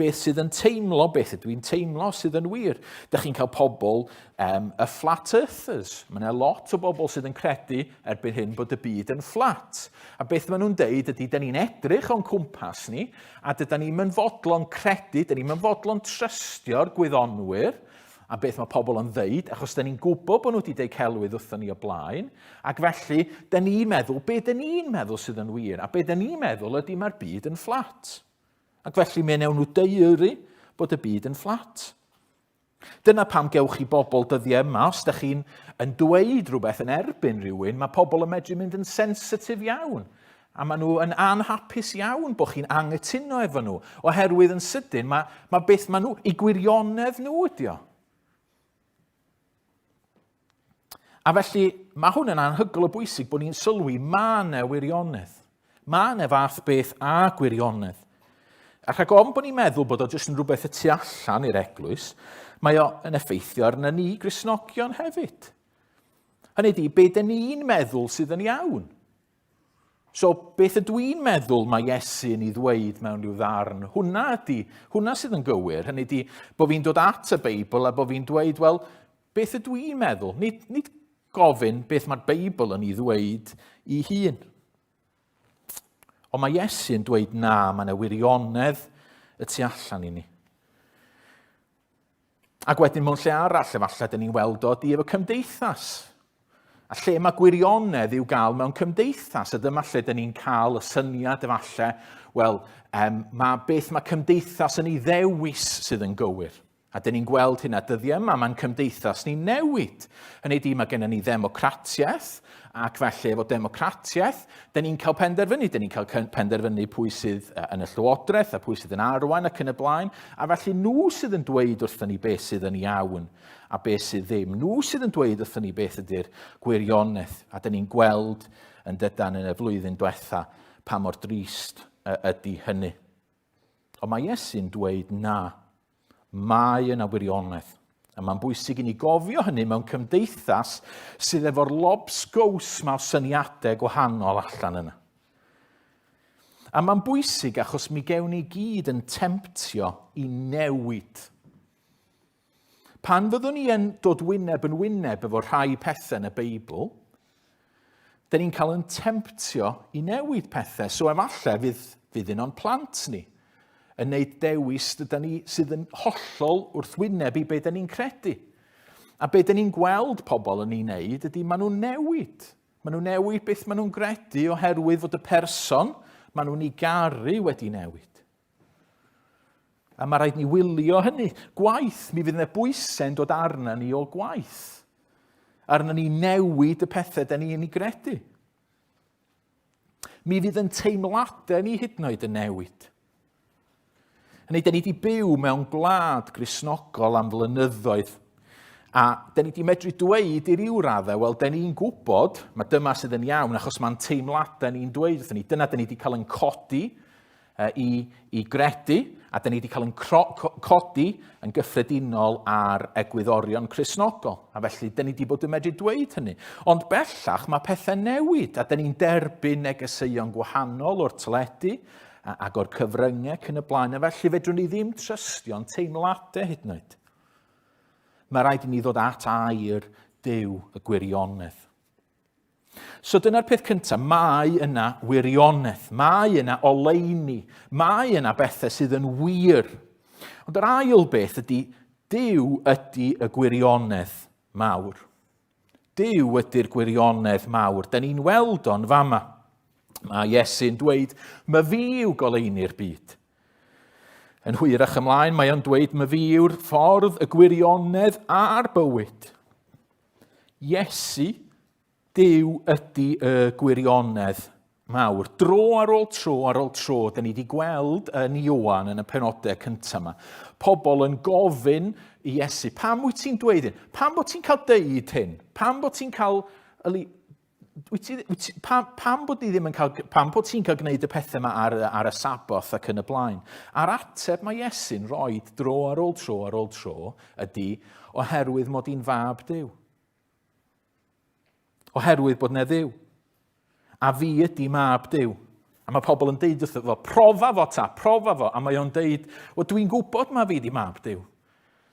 Speaker 1: beth sydd yn teimlo, beth ydw i'n teimlo sydd yn wir. Dych chi'n cael pobl, um, y flat earthers. Mae yna lot o bobl sydd yn credu erbyn hyn bod y byd yn fflat. A beth maen nhw'n deud ydy, da ni'n edrych o'n cwmpas ni, a dyda ni'n mynd fodlon credu, da ni'n mynd fodlon trystio'r gwyddonwyr, a beth mae pobl yn ddeud, achos da ni'n gwybod bod nhw wedi deud celwydd wrthon ni o blaen, ac felly, da ni'n meddwl be da ni'n meddwl sydd yn wir, a be da ni'n meddwl ydy mae'r byd yn fflat. Ac felly mi wnewn nhw daeru bod y byd yn fflat. Dyna pam gewch chi bobl dyddiau yma, os da chi'n yn dweud rhywbeth yn erbyn rhywun, mae pobl yn medru mynd yn sensitif iawn. A maen nhw yn anhapus iawn bod chi'n anghytuno efo nhw, oherwydd yn sydyn mae, mae beth maen nhw, i gwirionedd nhw ydi o. A felly mae hwn yn anhygoel o bwysig bod ni'n sylwi mae yna wirionedd. Mae yna fath beth a gwirionedd. A rhag ofn bod ni'n meddwl bod o jyst yn rhywbeth y tu allan i'r eglwys, mae o yn effeithio arna ni Gristnogion hefyd. Hynny ydi, be dyn ni'n meddwl sydd yn iawn. So, beth ydw i'n meddwl mae Iesu yn ei ddweud mewn rhyw ddarn? Hwna ydy, hwna sydd yn gywir. Hynny ydy, bod fi'n dod at y Beibl a bod fi'n dweud, wel, beth ydw i'n meddwl? Nid, nid gofyn beth mae'r Beibl yn ei ddweud i hun. Ond mae Iesu yn dweud na, mae yna wirionedd y tu allan i ni. Ac wedyn mewn lle arall, efallai, dyn ni'n weld o di efo cymdeithas. A lle mae gwirionedd i'w gael mewn cymdeithas, a dyma lle dyn ni'n cael y syniad efallai, wel, um, mae beth mae cymdeithas yn ei ddewis sydd yn gywir. A dyn ni'n gweld hynna dyddiau yma, mae'n cymdeithas ni'n newid. Hynny ydy, mae gennym ni ddemocratiaeth, ac felly efo democratiaeth, dyn ni'n cael penderfynu, dyn ni'n cael penderfynu pwy sydd yn y llywodraeth a pwy sydd yn arwain ac yn y blaen, a felly nhw sydd yn dweud wrthyn ni beth sydd yn iawn a beth sydd ddim. Nhw sydd yn dweud wrthyn ni beth ydy'r gwirionedd, a dyn ni'n gweld yn dydan yn y flwyddyn diwetha pa mor drist ydy hynny. Ond mae Iesu'n dweud na, mae yna wirionedd. A mae'n bwysig i ni gofio hynny mewn cymdeithas sydd efo'r lobsgows ma o syniadau gwahanol allan yna. A mae'n bwysig achos mi gewn ni gyd yn temtio i newid. Pan fyddwn ni yn dod wyneb yn wyneb efo rhai pethau yn y Beibl, dyn ni'n cael yn temtio i newid pethau. So efallai fydd, fydd un o'n plant ni yn neud dewis dyda ni sydd yn hollol wrthwyneb i be dyn ni'n credu. A be dyn ni'n gweld pobl yn ei wneud ydy maen nhw'n newid. Maen nhw'n newid beth maen nhw'n gredu oherwydd fod y person maen nhw'n ei garu wedi newid. A mae rhaid ni wylio hynny. Gwaith, mi fydd yna bwysau'n dod arna ni o gwaith. Arna ni newid y pethau da ni'n ei gredu. Mi fydd yn teimladau ni hyd yn oed yn newid. Hynny, da ni wedi byw mewn gwlad Gristnogol am flynyddoedd. A da ni wedi medru dweud i ryw raddau, wel, da ni'n gwybod, mae dyma sydd yn iawn, achos mae'n teimladau ni'n dweud wrthyn ni. Dyna da ni wedi cael yn codi i, i gredu, a da ni wedi cael yn codi yn gyffredinol ar egwyddorion Cristnogol. A felly, da ni wedi bod yn medru dweud hynny. Ond bellach, mae pethau newid, a da ni'n derbyn negeseuon gwahanol o'r teledu ac o'r cyfryngau ac yn y blaen. A felly, fedrwn ni ddim trystio'n teimladau hyd yn oed. Mae rhaid i ni ddod at air Duw y gwirionedd. So dyna'r peth cyntaf, mae yna wirionedd, mae yna oleuni, mae yna bethau sydd yn wir. Ond yr ail beth ydy, Duw ydy y gwirionedd mawr. Duw ydy'r gwirionedd mawr. Da ni'n weld o'n fama. Mae Iesu'n dweud, mae fi yw goleuni'r byd. Yn hwyrach ymlaen, mae o'n dweud, mae fi yw'r ffordd, y gwirionedd a'r bywyd. Iesu, Duw ydy y gwirionedd mawr. Dro ar ôl tro ar ôl tro, da ni wedi gweld yn Ioan yn y penodau cyntaf yma, pobl yn gofyn i Iesu, pam wyt ti'n dweud hyn? Pam bod ti'n cael deud hyn? Pam bod ti'n cael... Wyt ti, wyt ti, pam, pam bod ni ddim yn cael, pam bod ti'n cael gwneud y pethau yma ar, ar y Saboth ac yn y blaen? A'r ateb mae Iesu'n rhoi dro ar ôl tro ar ôl tro ydy oherwydd mod i'n fab Duw. Oherwydd bod 'na Dduw. A fi ydy mab Duw. A mae pobl yn deud wrtho fo, profa fo ta, profa fo. A mae o'n deud, wel dwi'n gwybod mae fi di mab Duw.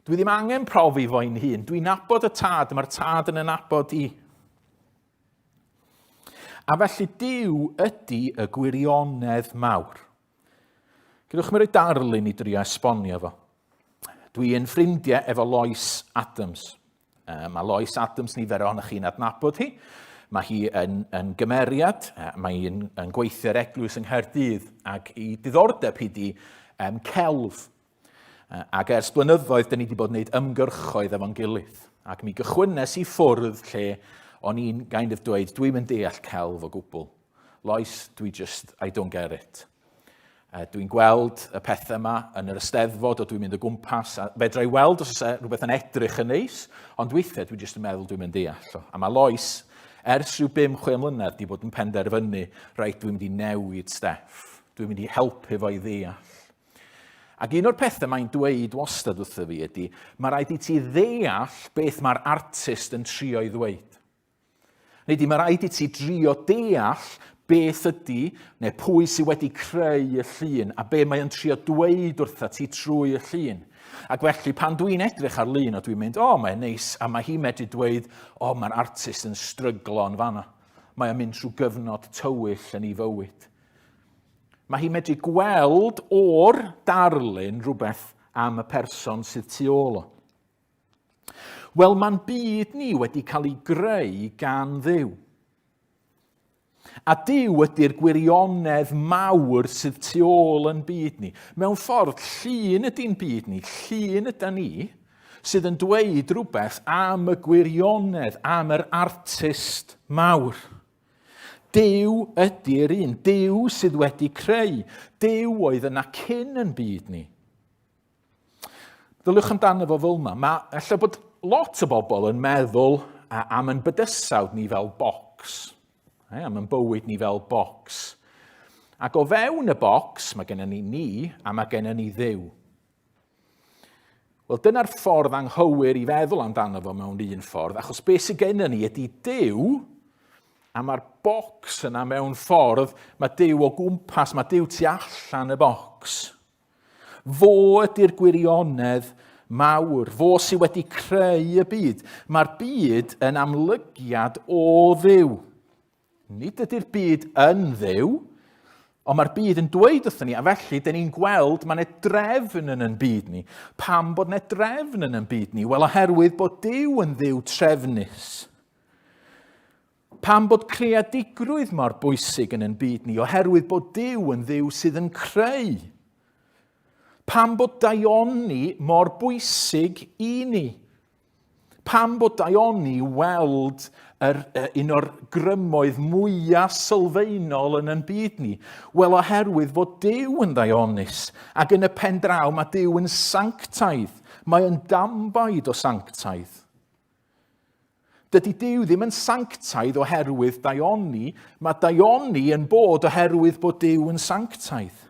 Speaker 1: Dwi ddim angen profi fo'n hun. Dwi'n nabod y tad, mae'r tad yn y nabod i. A felly Duw ydy y gwirionedd mawr. Gadewch mi roi darlun i drio esbonio fo. Dwi yn ffrindiau efo Lois Adams. Mae Lois Adams, nifer ohonych chi'n adnabod hi. Mae hi yn, yn gymeriad, mae hi'n yn gweithio ar eglwys yng Nghaerdydd ac i diddordeb hi di um, celf. Ac ers blynyddoedd, dyn ni wedi bod yn gwneud ymgyrchoedd efo'n gilydd. Ac mi gychwynnes i ffwrdd lle o'n i'n kind of dweud, dwi'n mynd deall celf o gwbl. Lois, dwi just, I don't get it. Dwi'n gweld y pethau yma yn yr ysteddfod o dwi'n mynd o gwmpas, a fedra i weld os oes e rhywbeth yn edrych yn neis, ond weithiau dwi jyst yn meddwl dwi'n mynd deall o. A mae Lois, ers rhyw 5-6 mlynedd, di bod yn penderfynu, reit, dwi'n mynd i newid Steff, dwi'n mynd i helpu fo i ddeall. Ac un o'r pethau mae'n dweud wastad wrtho fi ydy, mae rhaid i ti ddeall beth mae'r artist yn trio i ddweud. Neu di, mae rhaid i ti drio deall beth ydy, neu pwy sydd wedi creu y llun, a be mae o'n trio dweud wrtha ti trwy y llun. Ac felly, pan dwi'n edrych ar lun, a dwi'n mynd, o, oh, mae'n neis, a mae hi'n medru dweud, o, oh, mae'r artist yn stryglo yn fanna. Mae o'n mynd trwy gyfnod tywyll yn ei fywyd. Mae hi'n medru gweld o'r darlun rhywbeth am y person sydd tu ôl o. Wel, mae'n byd ni wedi cael ei greu gan Dduw. A Duw ydy'r gwirionedd mawr sydd tu ôl yn byd ni. Mewn ffordd, llun ydy'n byd ni, llun ydy ni, sydd yn dweud rhywbeth am y gwirionedd, am yr artist mawr. Duw ydy'r un, Duw sydd wedi creu, Duw oedd yna cyn yn byd ni. Ddyliwch amdano fo fel yma. Mae, ella bod lot o bobl yn meddwl am yn bydysawd ni fel bocs. E, am yn bywyd ni fel bocs. Ac o fewn y bocs, mae gennym ni ni a mae gennym ni Dduw. Wel, dyna'r ffordd anghywir i feddwl amdano fo mewn un ffordd, achos beth sydd gennym ni ydy Duw, a mae'r bocs yna mewn ffordd, mae Duw o gwmpas, mae Duw tu allan y bocs. Fo ydy'r gwirionedd mawr, fo sydd wedi creu y byd. Mae'r byd yn amlygiad o Dduw. Nid ydy'r byd yn Dduw, ond mae'r byd yn dweud wrthyn ni, a felly, dyn ni'n gweld mae yna drefn yn yn byd ni. Pam bod yna drefn yn yn byd ni? Wel, oherwydd bod Duw yn Dduw trefnus. Pam bod creadigrwydd mor bwysig yn yn byd ni? Oherwydd bod Duw yn Dduw sydd yn creu. Pam bod daioni mor bwysig i ni? Pam bod daioni weld yr, un o'r grymoedd mwyaf sylfaenol yn yn byd ni? Wel, oherwydd fod Duw yn ddaionus, ac yn y pen draw mae Duw yn sanctaidd. Mae yn dambaid o sanctaidd. Dydy Duw ddim yn sanctaidd oherwydd daioni, mae daioni yn bod oherwydd bod Duw yn sanctaidd.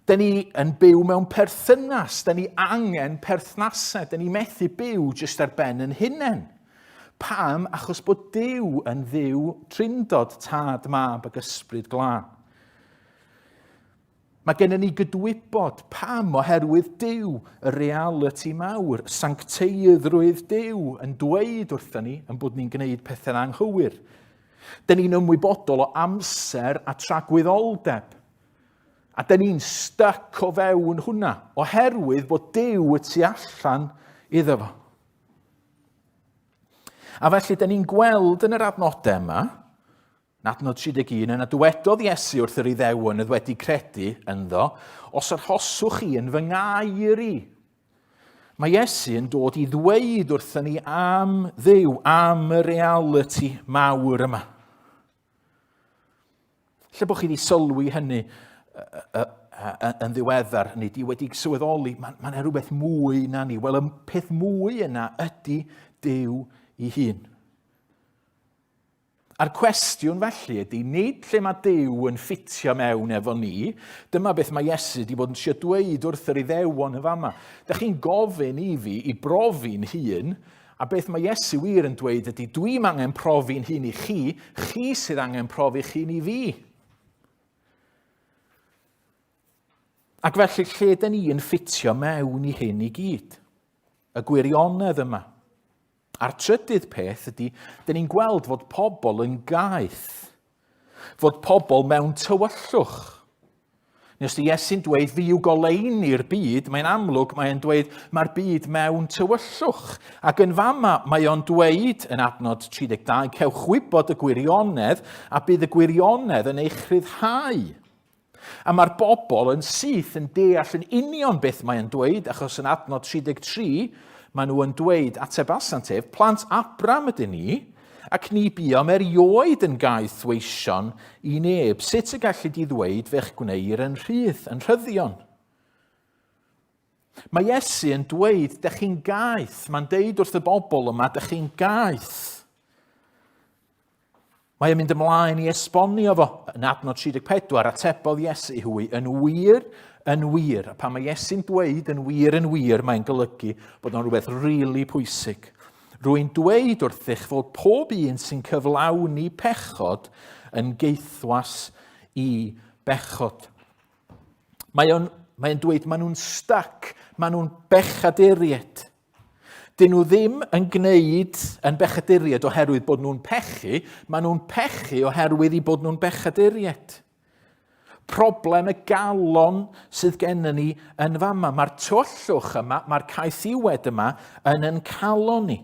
Speaker 1: Dyn ni yn byw mewn perthynas, dyn ni angen perthnasau, dyn ni methu byw jyst ar ben yn hunain. Pam? Achos bod Duw yn Dduw trindod, tad, mab ac ysbryd glân. Mae gennym ni gydwybod pam oherwydd Duw, y realiti mawr, sancteiddrwydd Duw yn dweud wrthyn ni yn bod ni'n gwneud pethau'n anghywir. Dyn ni'n ymwybodol o amser a tragwyddoldeb. A dyn ni'n stuck o fewn hwnna, oherwydd bod Duw y tu allan iddo fo. A felly, dyn ni'n gweld yn yr adnodau yma, yn adnod 31, yna dywedodd Iesu wrth yr Iddewon oedd wedi credu ynddo, os arhoswch chi yn fy ngair i. Mae Iesu yn dod i ddweud wrthyn ni am Dduw, am y realiti mawr yma. Lle bod chi wedi sylwi hynny yn ddiweddar, neu di wedi sylweddoli, mae yna rhywbeth mwy na ni. Wel, y peth mwy yna ydy Duw ei hun. A'r cwestiwn felly ydy, nid lle mae Duw yn ffitio mewn efo ni, dyma beth mae Iesu wedi bod yn trio dweud wrth yr Iddewon yn fama. Da chi'n gofyn i fi i brofi'n hun, a beth mae Iesu wir yn dweud ydy, dwi'n angen profi'n hun i chi, chi sydd angen profi'ch hun i fi. Ac felly, lle dyn ni yn ffitio mewn i hyn i gyd? Y gwirionedd yma. A'r trydydd peth ydy, dyn ni'n gweld fod pobl yn gaeth. Fod pobl mewn tywyllwch. Neu os di Iesu'n dweud, fi yw goleuni'r byd, mae'n amlwg mae'n dweud, mae'r byd mewn tywyllwch. Ac yn fama, mae o'n dweud yn adnod 32, cewch wybod y gwirionedd, a bydd y gwirionedd yn eich rhyddhau. A mae'r bobl yn syth yn deall yn union beth mae'n dweud, achos yn adnod 33, maen nhw yn dweud, atebasant ef, plant Abram ydyn ni, ac ni buom erioed yn gaeth weision i neb. Sut y gallu di ddweud fe'ch gwneir yn rhydd, yn rhyddion? Mae Iesu yn dweud, dych chi'n gaeth. Mae'n deud wrth y bobl yma, dych chi'n gaeth. Mae e'n mynd ymlaen i esbonio fo. Yn adnod 34, atebodd Iesu hwy, yn wir, yn wir. A pan mae Iesu'n dweud yn wir yn wir, mae'n golygu bod o'n rhywbeth rili really pwysig. Rwy'n dweud wrthych fod pob un sy'n cyflawni pechod yn geithwas i bechod. Mae o'n mae o'n dweud maen nhw'n stuck, maen nhw'n bechaduriaid. Dyn nhw ddim yn gwneud yn bechaduriaid oherwydd bod nhw'n pechu, maen nhw'n pechu oherwydd i bod nhw'n bechaduriaid. Problem y galon sydd gennym ni yn fama. Mae'r tywyllwch yma, mae'r caethiwed yma yn yn calon ni.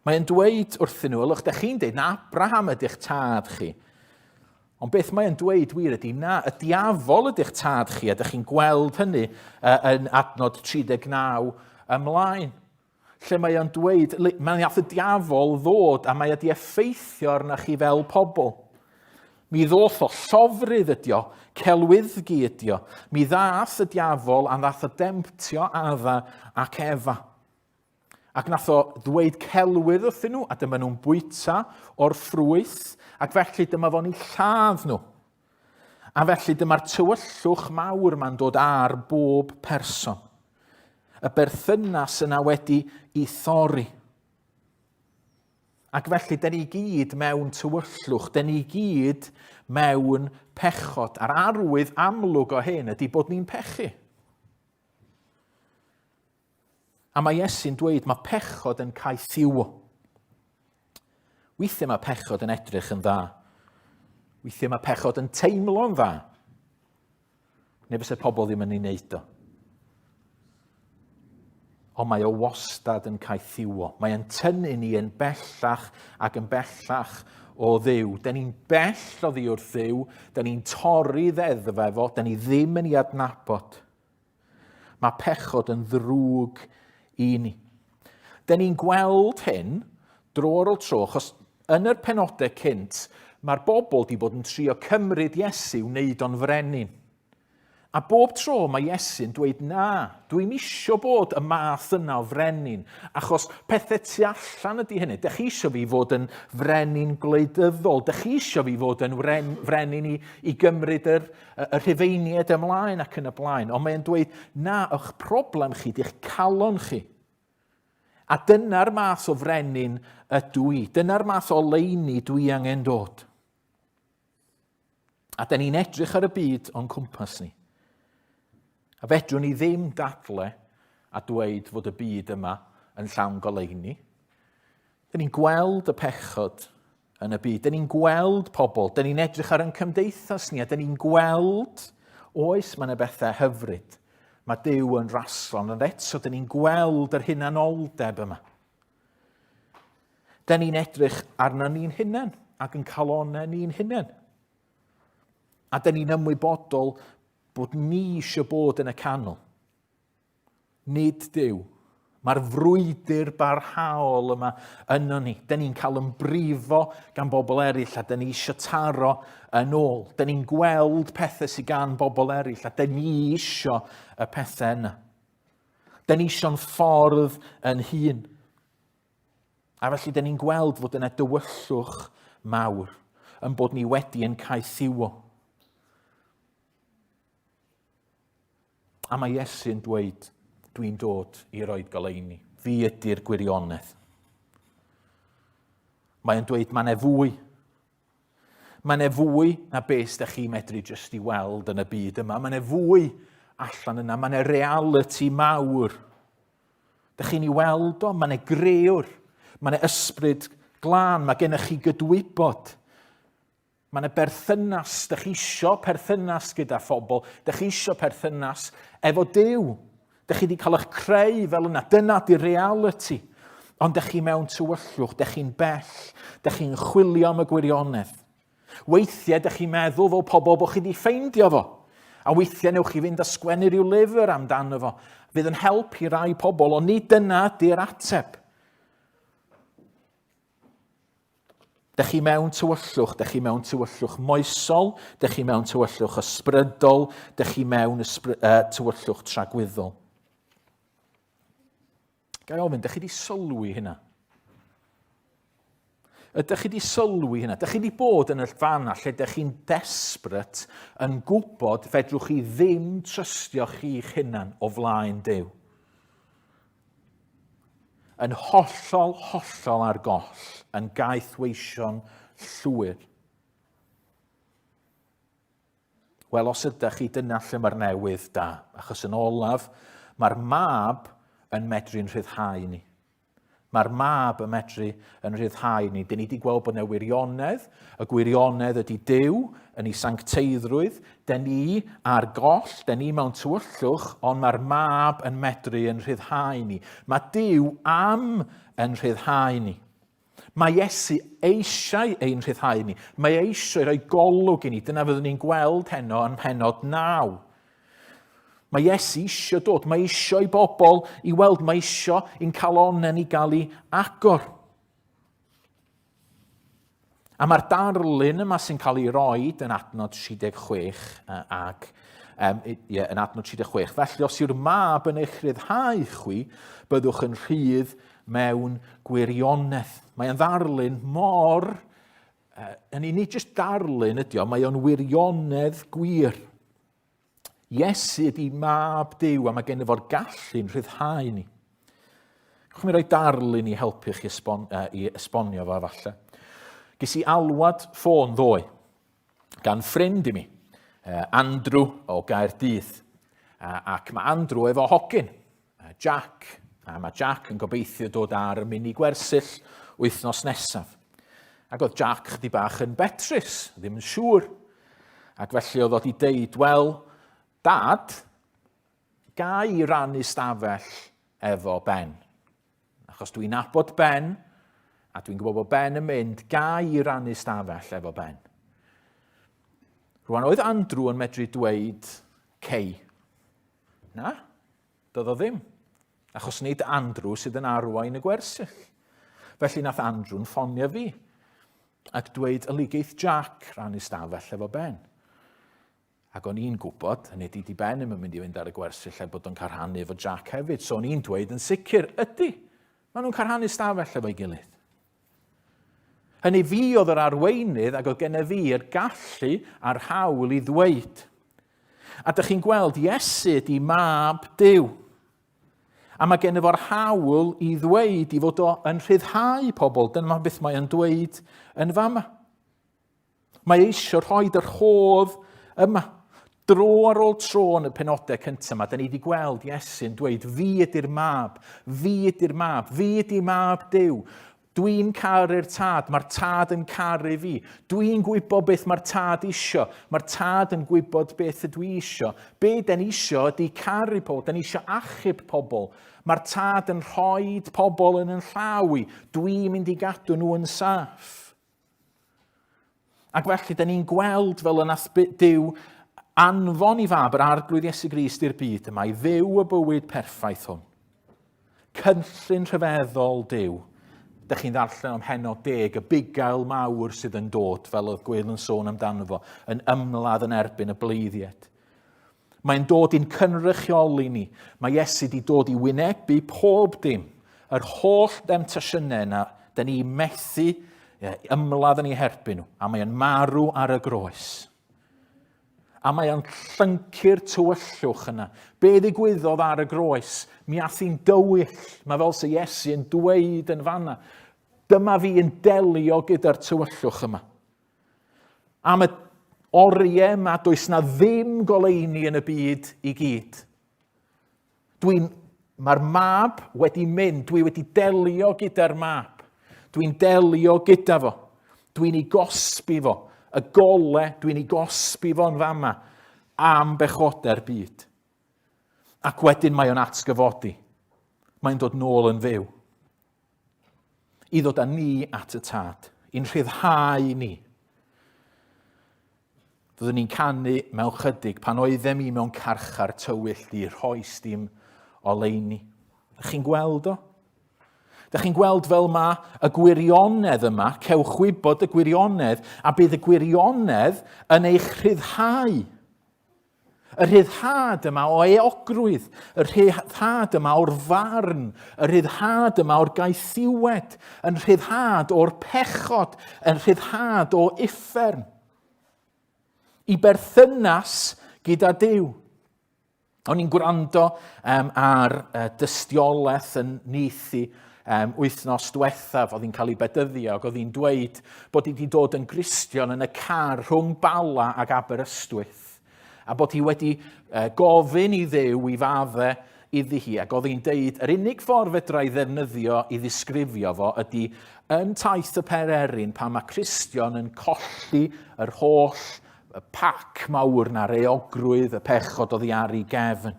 Speaker 1: Mae'n dweud wrthyn nhw, ylwch, da chi'n dweud na Abraham ydych tad chi. Ond beth mae'n dweud wir ydy, na, y diafol ydych tad chi, a da chi'n gweld hynny yn adnod 39 ymlaen. Lle mae o'n dweud, mae'n nath y diafol ddod a mae wedi effeithio arna chi fel pobl. Mi ddoth o llofrudd ydi o, celwyddgi ydi o. Mi ddath y diafol a ddath o demtio Adda ac Efa. Ac nath o ddweud celwydd wrthyn nhw, a dyma nhw'n bwyta o'r ffrwyth, ac felly dyma fo'n eu lladd nhw. A felly dyma'r tywyllwch mawr ma'n dod ar bob person. Y berthynas yna wedi i thorri. Ac felly, dyn ni gyd mewn tywyllwch, dyn ni gyd mewn pechod. A'r arwydd amlwg o hyn ydy bod ni'n pechu. A mae Iesu'n dweud mae pechod yn caethiwo. Weithiau mae pechod yn edrych yn dda. Weithiau mae pechod yn teimlo'n dda. Neu fysa pobl ddim yn ei wneud o. Ond mae o wastad yn caethiwo. Mae yn tynnu ni yn bellach ac yn bellach o Dduw. Da ni'n bell o ddi wrth Dduw, da ni'n torri ddeddfau fo, da ni ddim yn ei adnabod. Mae pechod yn ddrwg i ni. Da ni'n gweld hyn dro ar ôl tro, achos yn yr penodau cynt, mae'r bobl wedi bod yn trio cymryd Iesu wneud o'n frenin. A bob tro mae Iesu'n dweud na, dwi'n isio bod y math yna o frenin, achos pethau tu allan ydy hynny. Dych chi isio fi fod yn frenin gwleidyddol, dych chi isio fi fod yn wren, frenin i, i gymryd yr, y Rhufeiniaid ymlaen ac yn y blaen. Ond mae'n dweud, na, eich problem chi, di'ch calon chi. A dyna'r math o frenin ydw i. Dyna'r math o leini dwi angen dod. A da ni'n edrych ar y byd o'n cwmpas ni. A fedrwn ni ddim dadle a dweud fod y byd yma yn llawn goleuni. Da ni'n gweld y pechod yn y byd. Da ni'n gweld pobl, da ni'n edrych ar ein cymdeithas ni, a da ni'n gweld, oes, mae yna bethau hyfryd. Mae Duw yn raslon, ond eto da ni'n gweld yr hunanoldeb yma. Da ni'n edrych arno ni'n hunain ac yn calonau ni'n hunain. A da ni'n ymwybodol bod ni eisiau bod yn y canol. Nid Duw. Mae'r frwydr barhaol yma yno ni. Da ni'n cael yn brifo gan bobl eraill a da ni eisiau taro yn ôl. Da ni'n gweld pethau sydd gan bobl eraill a da ni eisiau y pethau yna. Da ni eisiau'n ffordd yn hun. A felly da ni'n gweld fod yna dywyllwch mawr yn bod ni wedi yn caethiwo. A mae Iesu'n dweud, dwi'n dod i roed goleuni. Fi ydy'r gwirionedd. Mae'n dweud, mae yna fwy. Mae yna fwy na beth ydych chi'n medru jyst i weld yn y byd yma. Mae yna fwy allan yna. Mae yna reality mawr. Dych chi'n ei weld o? Mae yna grëwr. Mae yna ysbryd glân. Mae gennych chi gydwybod. Mae yna berthynas, dych chi isio perthynas gyda phobl, dych chi isio perthynas efo Duw. Dych chi wedi cael eich creu fel yna, dyna di reality. Ond dych chi mewn tywyllwch, dych chi'n bell, dych chi'n chwilio am y gwirionedd. Weithiau dych chi'n meddwl fel pobl bod chi wedi ffeindio fo. A weithiau newch chi fynd a sgwennu rhyw lyfr amdano fo. Fydd yn help i rai pobl, ond nid dyna di'r ateb. Dych chi mewn tywyllwch, dych chi mewn tywyllwch moesol, dych chi mewn tywyllwch ysbrydol, dych chi mewn ysbry, tywyllwch tragwyddol. Gai ofyn, dych chi wedi sylwi hynna? Ydych chi wedi sylwi hynna? Ydych chi wedi bod yn y fan lle ydych chi'n desperate yn gwybod fedrwch chi ddim trystio chi'ch hunan o flaen Duw? Yn hollol, hollol ar goll, yn gaethweision llwyr. Wel, os ydych chi, dyna lle mae'r newydd da. Achos yn olaf, mae'r mab yn medru'n rhyddhau ni. Mae'r mab yn medru yn rhyddhau ni. Dyn ni wedi gweld bod yna wirionedd. Y gwirionedd ydy Duw yn ei sancteiddrwydd. Dyn ni ar goll, dyn ni mewn tywyllwch, ond mae'r mab yn medru yn rhyddhau ni. Mae Duw am yn rhyddhau ni. Mae Iesu eisiau ein rhyddhau ni. Mae e eisiau rhoi golwg i ni. Dyna fyddwn ni'n gweld heno yn mhenod 9. Mae Iesu eisiau dod. Mae eisiau i bobl i weld. Mae eisiau i'n calonnau ni gael ei agor. A mae'r darlun yma sy'n cael ei roed yn adnod 36 ac um, ie, yn adnod 36. Felly, os yw'r mab yn eich rhyddhau chwi, byddwch yn rhydd mewn gwirionedd. Mae o'n ddarlun mor... Uh, yn unig jyst darlun ydy o, mae o'n wirionedd gwir. Iesu ydy mab Duw a mae gen fo'r gallu'n rhyddhau ni. Gwch mi roi darlun i helpu chi esbon, uh, i esbonio fo falle. Ges i alwad ffôn ddoe gan ffrind i mi, uh, Andrew o Gaerdydd. Uh, ac mae Andrew efo hogyn, Jack, a mae Jack yn gobeithio dod ar y mini gwersyll wythnos nesaf. Ac oedd Jack chdi bach yn betrus, ddim yn siŵr. Ac felly oedd o wedi deud, wel, dad, ga i rannu stafell efo Ben. Achos dwi'n nabod Ben, a dwi'n gwybod bod Ben yn mynd, ga i rannu stafell efo Ben. Rwan oedd Andrew yn medru dweud, cei. Na, doedd o ddim. Achos nid Andrew sydd yn arwain y gwersyll. Felly nath Andrew'n ffonio fi ac dweud y ligeith Jack rannu stafell efo Ben. Ac o'n i'n gwybod, hynny ydy, di Ben ddim yn mynd i fynd ar y gwersyll er bod o'n cael rhannu efo Jack hefyd. So o'n i'n dweud yn sicr, ydy, maen nhw'n cael rhannu stafell efo'i gilydd. Hynny fi oedd yr arweinydd ac oedd gennym fi yr gallu a'r hawl i ddweud. A dych chi'n gweld, Iesu ydy mab Duw. A mae gen fo'r hawl i ddweud i fod o yn rhyddhau pobl. Dyna beth mae o'n dweud yn fama. Mae eisiau rhoi y rhodd yma. Dro ar ôl tro yn y penodau cyntaf yma, da ni wedi gweld Iesu'n dweud, fi ydy'r mab, fi ydy'r mab, fi ydy mab Duw. Dwi'n caru'r tad, mae'r tad yn caru fi. Dwi'n gwybod beth mae'r tad isio, mae'r tad yn gwybod beth ydw i isio. Be den isio ydy caru pobl, den isio achub pobl. Mae'r tad yn rhoi pobl yn yn llaw i, dwi'n mynd i gadw nhw yn saff. Ac felly, da ni'n gweld fel y nath Duw anfon i fab yr Arglwydd Iesu Grist i'r byd yma i fyw y bywyd perffaith hwn. Cynllun rhyfeddol Duw. Dych chi'n ddarllen am heno deg, y bugail mawr sydd yn dod, fel oedd Gwyn yn sôn amdano fo, yn ymladd yn erbyn y bleiddiaid. Mae'n dod i'n cynrychioli ni. Mae Iesu wedi dod i wynebu pob dim. Yr holl demtasiynau yna, da ni methu ymladd yn ei herbyn nhw. A mae'n marw ar y groes. A mae o'n llyncu'r tywyllwch yna. Be ddigwyddodd ar y groes? Mi ath hi'n dywyll. Mae fel sy'n Iesu yn dweud yn fanna. Dyma fi yn delio gyda'r tywyllwch yma. Am y oriau yma, does na ddim goleuni yn y byd i gyd. Dwi'n, mae'r mab wedi mynd, dwi wedi delio gyda'r mab. Dwi'n delio gyda fo. Dwi'n ei gosbi fo. Y gole, dwi'n ei gosbi fo'n fama am bechodau'r byd. Ac wedyn mae o'n atgyfodi. Mae'n dod nôl yn fyw. I ddod â ni at y tad, i'n rhyddhau ni. Fyddwn ni'n canu mewn chydig pan oeddem i mewn carchar tywyll di rhoes dim oleuni. Ydych chi'n gweld o? Ydych chi'n gweld fel mae y gwirionedd yma, cewch wybod y gwirionedd, a bydd y gwirionedd yn eich rhyddhau. Y rhyddhad yma o eogrwydd, y rhyddhad yma o'r farn, y rhyddhad yma o'r gaethiwed, yn rhyddhad o'r pechod, yn rhyddhad o uffern. I berthynas gyda Duw. O'n i'n gwrando um, ar uh, dystiolaeth yn Neithi um, wythnos diwethaf, oedd hi'n cael ei bedyddio, ac oedd hi'n dweud bod hi wedi dod yn Gristion yn y car rhwng Bala ac Aberystwyth, a bod hi wedi uh, gofyn i Dduw i fadde iddi hi, ac oedd hi'n deud yr unig ffordd fedra i ddefnyddio i ddisgrifio fo ydy yn taith y pererin pan mae Cristion yn colli yr holl y pac mawr na'r euogrwydd, y pechod oddi ar ei gefn.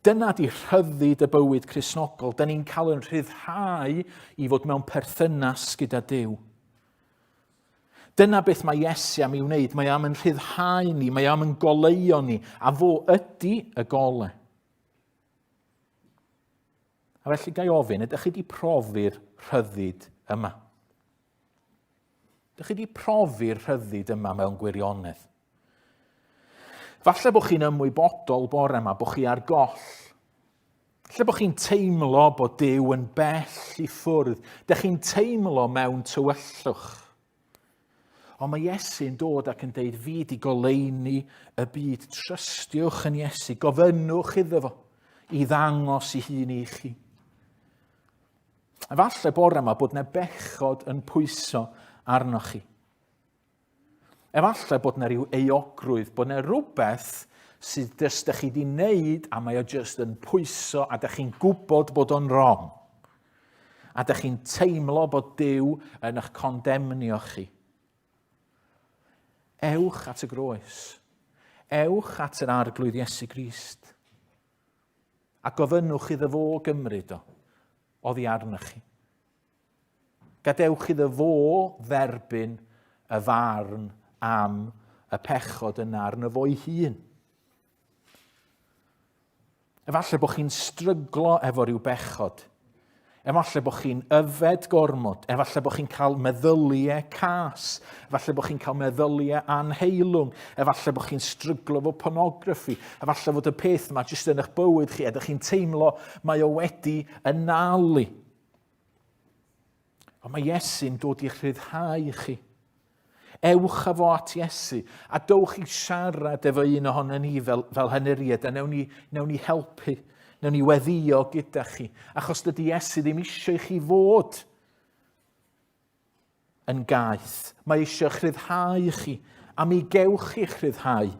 Speaker 1: Dyna di rhyddid y bywyd Cristnogol. Da ni'n cael yn rhyddhau i fod mewn perthynas gyda Duw. Dyna beth mae Iesu am ei wneud. Mae am yn rhyddhau ni, mae am yn goleuo ni, a fo ydy y gole. A felly gai ofyn, ydych chi wedi profi'r rhyddid yma? Dych chi wedi profi'r rhyddid yma mewn gwirionedd? Falle bod chi'n ymwybodol bore yma bod chi ar goll. Falle bod chi'n teimlo bod Duw yn bell i ffwrdd. Dych chi'n teimlo mewn tywyllwch. Ond mae Iesu'n dod ac yn deud, fi di goleuni y byd. Trystiwch yn Iesu, gofynnwch iddo fo i ddangos i hun i chi. Efallai bore yma bod yna bechod yn pwyso arnoch chi. Efallai bod yna rhyw euogrwydd, bod yna rhywbeth sydd jyst ydych chi wedi wneud a mae o jyst yn pwyso a ydych chi'n gwybod bod o'n wrong. A ydych chi'n teimlo bod Duw yn eich condemnio chi. Ewch at y groes. Ewch at yr Arglwydd Iesu Grist. A gofynnwch iddo fo gymryd o oddi arnoch chi. Gadewch iddo fo dderbyn y farn am y pechod yna arno fo'i hun. Efallai bod chi'n stryglo efo rhyw bechod. Efallai bod chi'n yfed gormod. Efallai bod chi'n cael meddyliau cas. Efallai bod chi'n cael meddyliau anheilwng. Efallai bod chi'n stryglo fo pornograffi. Efallai fod y peth yma jyst yn eich bywyd chi a ydych chi'n teimlo mae o wedi anallu. Ond mae Iesu'n dod i'ch rhyddhau chi. Ewch â fo at Iesu, a dowch i siarad efo un ohono ni fel, fel henuriaid, a newn ni, newn ni helpu, newn ni weddio gyda chi, achos dydy Iesu ddim eisiau i chi fod yn gaeth. Mae eisiau eich rhyddhau chi, a mi gewch chi'ch rhyddhau.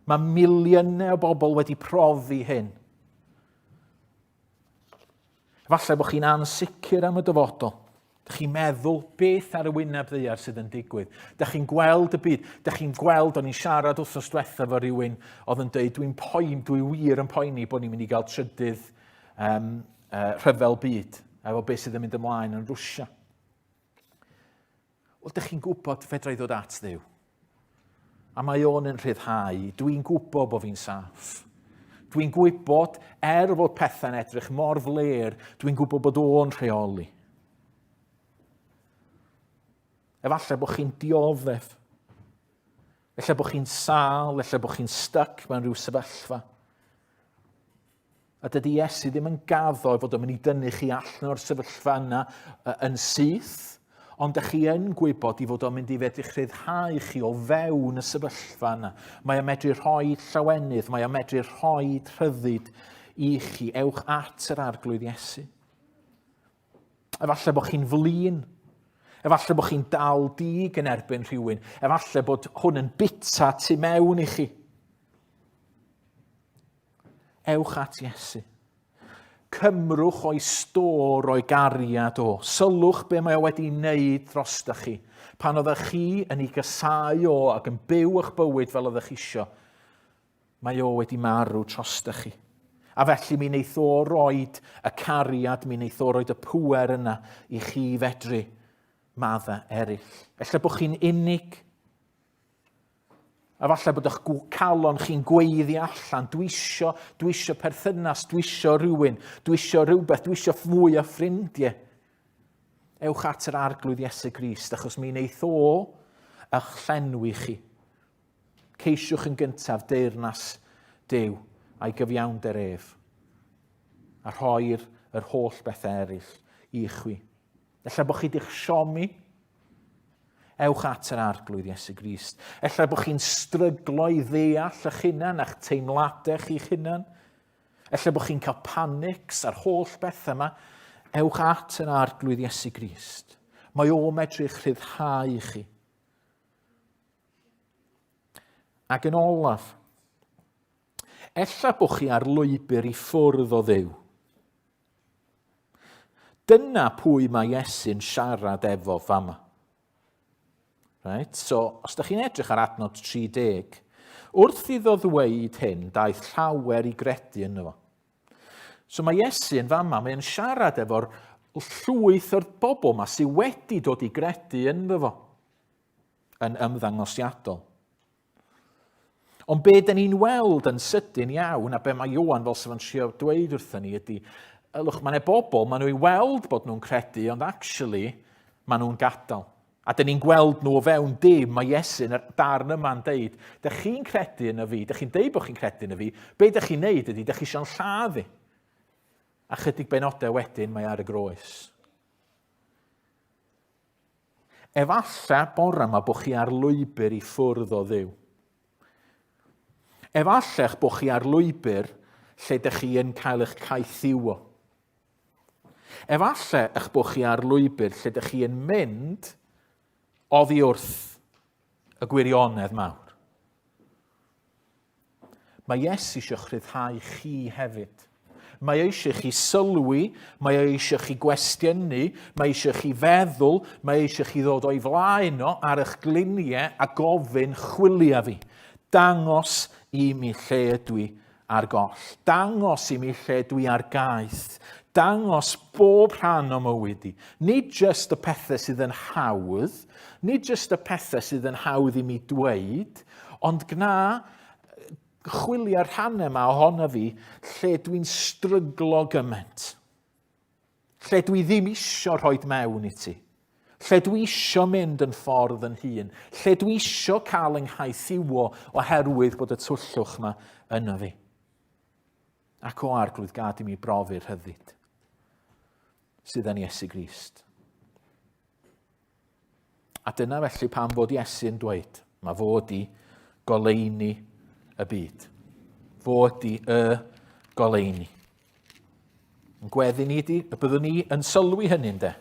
Speaker 1: Mae miliynau o bobl wedi profi hyn. Efallai bod chi'n ansicr am y dyfodol. Dych chi'n meddwl beth ar y wyneb ddaear sydd yn digwydd. Dych chi'n gweld y byd. Dych chi'n gweld, o'n i'n siarad wythnos diwethaf efo rhywun oedd yn dweud, dwi'n poen, dwi wir yn poeni bod ni'n mynd i gael trydydd um, rhyfel byd, efo beth sydd yn mynd ymlaen yn Rwsia. Wel, dych chi'n gwybod fedra i ddod at Dduw. A mae o'n yn rhyddhau. Dwi'n gwybod bod fi'n saff. Dwi'n gwybod, er fod pethau'n edrych mor fler, dwi'n gwybod bod o'n rheoli. Efallai bod chi'n dioddef. Efallai bod chi'n sâl, efallai bod chi'n stuck mewn rhyw sefyllfa. A dydy Iesu ddim yn gaddo ei fod o'n mynd i dynnu chi allan o'r sefyllfa yna yn syth, ond ydych chi yn gwybod i fod o'n mynd i fedru rhyddhau chi o fewn y sefyllfa yna. Mae o'n medru rhoi llawenydd, mae o'n medru rhoi rhyddid i chi. Ewch at yr Arglwydd Iesu. Efallai bod chi'n flin. Efallai bod chi'n dal dig yn erbyn rhywun. Efallai bod hwn yn bita tu mewn i chi. Ewch at Iesu. Cymrwch o'i stôr o'i gariad o. Sylwch be mae o wedi wneud drostoch chi. Pan oeddech chi yn ei gasáu o ac yn byw eich bywyd fel oeddech chi isio, mae o wedi marw drostoch chi. A felly mi wneith o roed y cariad, mi wneith o roed y pŵer yna i chi fedru maddau eraill. Ella bod chi'n unig. A falle bod eich calon chi'n gweiddi allan, dwi isio, dwi isio perthynas, dwi isio rhywun, dwi isio rhywbeth, dwi isio fwy o ffrindiau. Ewch at yr Arglwydd Iesu Grist, achos mi wneith o eich llenwi chi. Ceisiwch yn gyntaf deyrnas Duw a'i gyfiawnder ef, a rhoi'r yr holl bethau eraill i chwi. Ella bod chi di'ch siomi. Ewch at yr Arglwydd Iesu Grist. Ella bod chi'n stryglo i ddeall eich hunan a'ch teimladau chi'ch hunan. Ella bod chi'n cael panics a'r holl bethau yma. Ewch at yr Arglwydd Iesu Grist. Mae o medru eich rhyddhau chi. Ac yn olaf, ella bod chi ar lwybr i ffwrdd o Dduw. Dyna pwy mae Iesu'n siarad efo fama. Right? So, os ydych chi'n edrych ar adnod 30, wrth iddo ddweud hyn, daeth llawer i gredu yno fo. So mae Iesu yn fama, mae'n siarad efo'r llwyth o'r bobl yma sydd wedi dod i gredu ynddo fo yn ymddangosiadol. Ond be dyn ni'n weld yn sydyn iawn, a be mae Ioan fel sef yn trio dweud wrthyn ni ydy, ylwch, mae yna bobl, maen nhw i weld bod nhw'n credu, ond actually, maen nhw'n gadael. A dyn ni'n gweld nhw o fewn dim, mae Iesu yn y darn yma'n deud, dych chi'n credu yn y fi, dych chi'n deud bod chi'n credu yn y fi, be dych chi'n neud ydy, dych chi eisiau'n lladd fi. A chydig benodau wedyn mae ar y groes. Efallai bore yma bod chi ar lwybr i ffwrdd o Dduw. Efallai eich bod chi ar lwybr lle dych chi yn cael eich caethiwo. Efallai eich bod chi ar lwybr lle dych chi yn mynd oddi wrth y gwirionedd mawr. Mae Iesu eisiau rhyddhau chi hefyd. Mae eisiau chi sylwi, mae eisiau chi gwestiynu, mae eisiau chi feddwl, mae eisiau chi ddod o'i flaen o ar eich gliniau a gofyn chwilia fi. Dangos i mi lle ydw i ar goll. Dangos i mi lle dwi ar gaeth. Dangos bob rhan o mywyd i. Nid jyst y pethau sydd yn hawdd, nid jyst y pethau sydd yn hawdd i mi dweud, Ond gna chwilio'r rhannau yma ohono fi lle dwi'n stryglo gymaint. Lle dwi ddim isio rhoi mewn i ti. Lle dwi isio mynd yn ffordd yn hun. Lle dwi isio cael yng nghaethiwo oherwydd bod y twllwch yma yno fi. Ac o arglwydd gad i mi brofi'r rhyddid sydd yn Iesu Grist. A dyna felly pam fod Iesu yn dweud, mae fod i goleuni y byd. Fod i y goleuni. Yn gweddi ni ydy, y byddwn ni yn sylwi hynny ynde?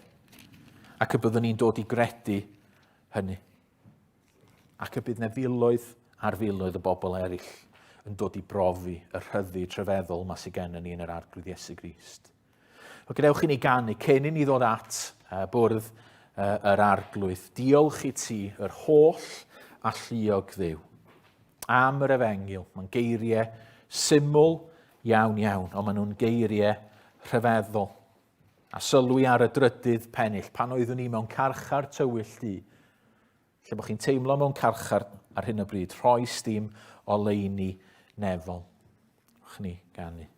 Speaker 1: Ac y byddwn ni'n dod i gredu hynny. Ac y bydd na filoedd ar filoedd o bobl eraill yn dod i brofi y rhyddid rhyfeddol yma sydd gennym ni yn yr Arglwydd Iesu Grist. Wel, gadewch i ni ganu cyn i ni ddod at bwrdd yr Arglwydd. Diolch i ti, yr holl alluog Dduw, am yr efengyl. Mae'n geiriau syml iawn iawn, ond maen nhw'n geiriau rhyfeddol. A sylwi ar y drydydd pennill, pan oeddwn i mewn carchar tywyll du, lle bod chi'n teimlo mewn carchar ar hyn o bryd, rhoi stîm oleuni nefol. Wch ni ganu.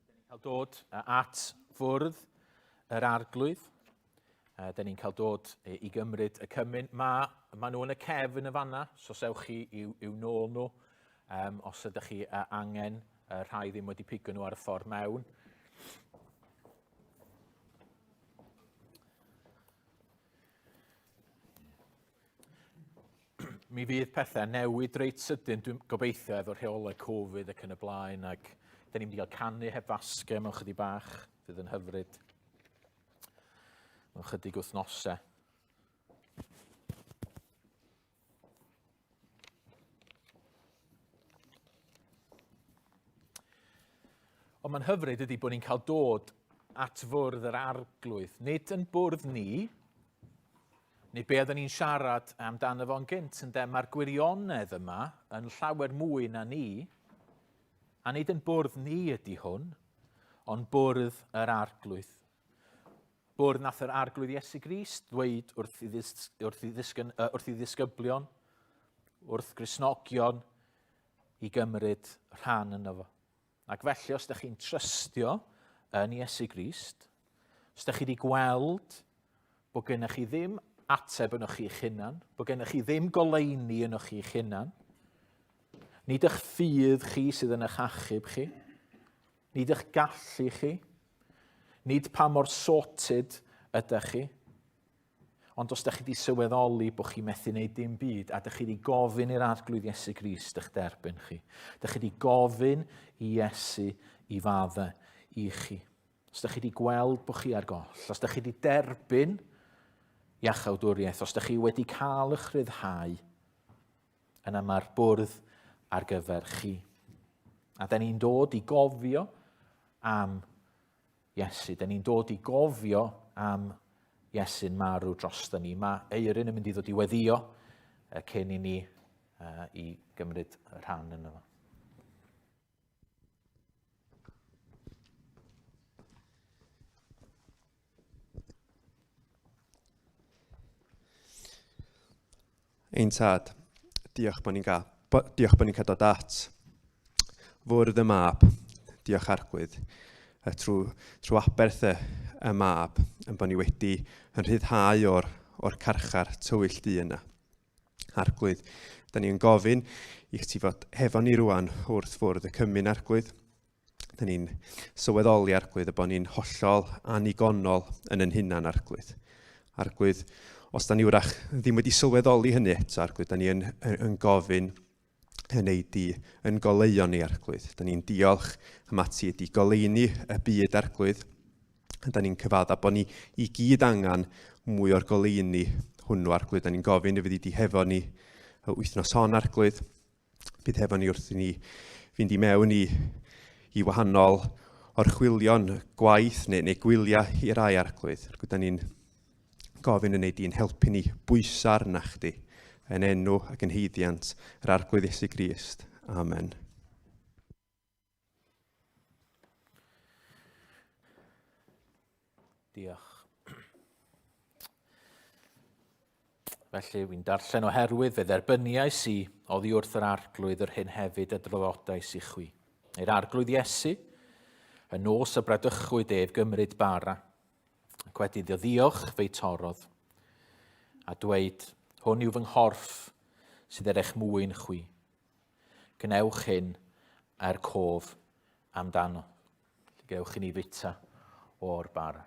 Speaker 1: Dyn ni'n cael dod at fwrdd yr arglwydd. Dyn ni'n cael dod i gymryd y cymun. Mae, ma nhw yn y cefn yn y fanna, so sewch chi i'w, i'w nôl nhw. Um, os ydych chi angen, rhai ddim wedi pigo nhw ar y ffordd mewn. Mi fydd pethau newid reit sydyn, dwi'n gobeithio, efo rheolau Covid ac yn y blaen, ac da ni'n mynd i gael canu heb fasgau mewn chydig bach, fydd yn hyfryd. Mewn chydig wythnosau. Ond mae'n hyfryd ydy bod ni'n cael dod at fwrdd yr arglwydd, nid yn bwrdd ni, neu be oedden ni'n siarad amdano fo'n gynt, ynde, mae'r gwirionedd yma yn llawer mwy na ni, a nid yn bwrdd ni ydy hwn, ond bwrdd yr arglwydd. Bwrdd nath yr Arglwydd Iesu Grist ddweud wrth i, ddys, wrth i, ddisgyn, uh, wrth i ddisgyblion, wrth Gristnogion, i gymryd rhan yno fo. Ac felly, os ydych chi'n trystio yn Iesu Grist, os ydych chi wedi gweld bod gennych chi ddim ateb yno chi'ch hunan, bod gennych chi ddim goleuni yno chi'ch hunan, nid eich ffydd chi sydd yn eich achub chi, Nid eich gallu chi, nid pa mor sorted ydych chi, ond os ydych chi wedi sylweddoli bod chi methu wneud dim byd a ydych chi wedi gofyn i'r Arglwydd Iesu Grist eich derbyn chi, ydych chi wedi gofyn i Iesu i fadde i chi. Os ydych chi wedi gweld bod chi ar goll, os ydych chi wedi derbyn iachawdwriaeth, os ydych chi wedi cael eich rhyddhau, Yna mae'r bwrdd ar gyfer chi. A da ni'n dod i gofio am Iesu. Da ni'n dod i gofio am Iesu'n marw drosto ni. Mae Eirin yn mynd i ddod i weddio cyn i ni i gymryd rhan yno fo.
Speaker 3: Ein tad, diolch bod ni'n gael, diolch bod ni'n cael dod at fwrdd y mab. Diolch Arglwydd, trwy, trwy aberth y, y mab, yn bod ni wedi yn rhyddhau o'r, or carchar tywyll du yna. Arglwydd, da ni'n gofyn i chti fod hefo ni rwan wrth fwrdd y cymun, Arglwydd. Da ni'n sylweddoli, Arglwydd, y bod ni'n hollol annigonol yn yn hunan, Arglwydd. Arglwydd, os da ni wrach ddim wedi sylweddoli hynny eto, Arglwydd, da ni yn, yn, yn gofyn yn ei di, yn goleuo ni, Arglwydd. Da ni'n diolch am ati ydi goleuni y byd, Arglwydd. Da ni'n cyfadda bod ni i gyd angen mwy o'r goleuni hwnnw, Arglwydd. Da ni'n gofyn y fyddi di hefo ni y wythnos hon, Arglwydd. Bydd hefo ni wrth i ni fynd i mewn i, i wahanol orchwylion gwaith neu, neu gwyliau i rai arglwydd. Gyda ni'n gofyn yn ei di'n helpu ni bwysa arna chdi yn enw ac yn heiddiant yr arglwydd Iesu Grist. Amen.
Speaker 1: Diolch. Felly, wy'n darllen oherwydd fe dderbyniais i oddi wrth yr arglwydd yr hyn hefyd y draddodais i chwi. I'r arglwydd Iesu, y nos y bradychwyd ef gymryd bara, ac wedi iddo ddiolch fe'i torrodd, a dweud, hwn yw fy nghorff sydd er eich mwyn chwi. Gwnewch hyn er cof amdano. Gewch i ni fita o'r bara.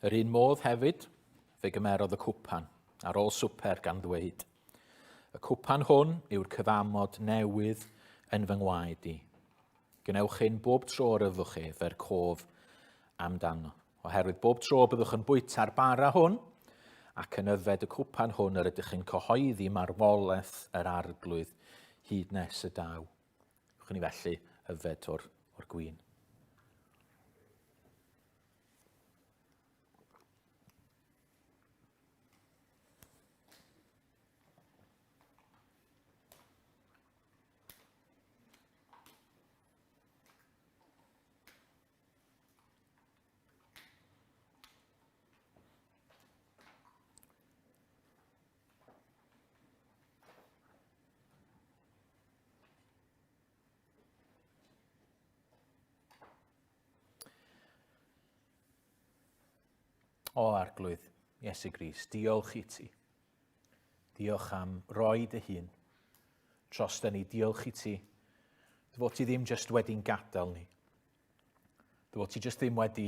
Speaker 1: Yr un modd hefyd, fe gymerodd y cwpan ar ôl swper gan ddweud, Y cwpan hwn yw'r cyfamod newydd yn fy ngwaed i. Gwnewch hyn bob tro yr yfwch ef er cof amdano. Oherwydd bob tro byddwch yn bwyta'r bara hwn ac yn yfed y cwpan hwn yr ydych yn cyhoeddi marwolaeth yr arglwydd hyd nes y daw. Ewch ni felly yfed o'r, or gwin. O Arglwydd, Iesu Grist, diolch i ti. Diolch am roi dy hun dros ni. Diolch i ti. Dy fod ti ddim jyst wedi'n gadael ni. Dy fod ti jyst ddim wedi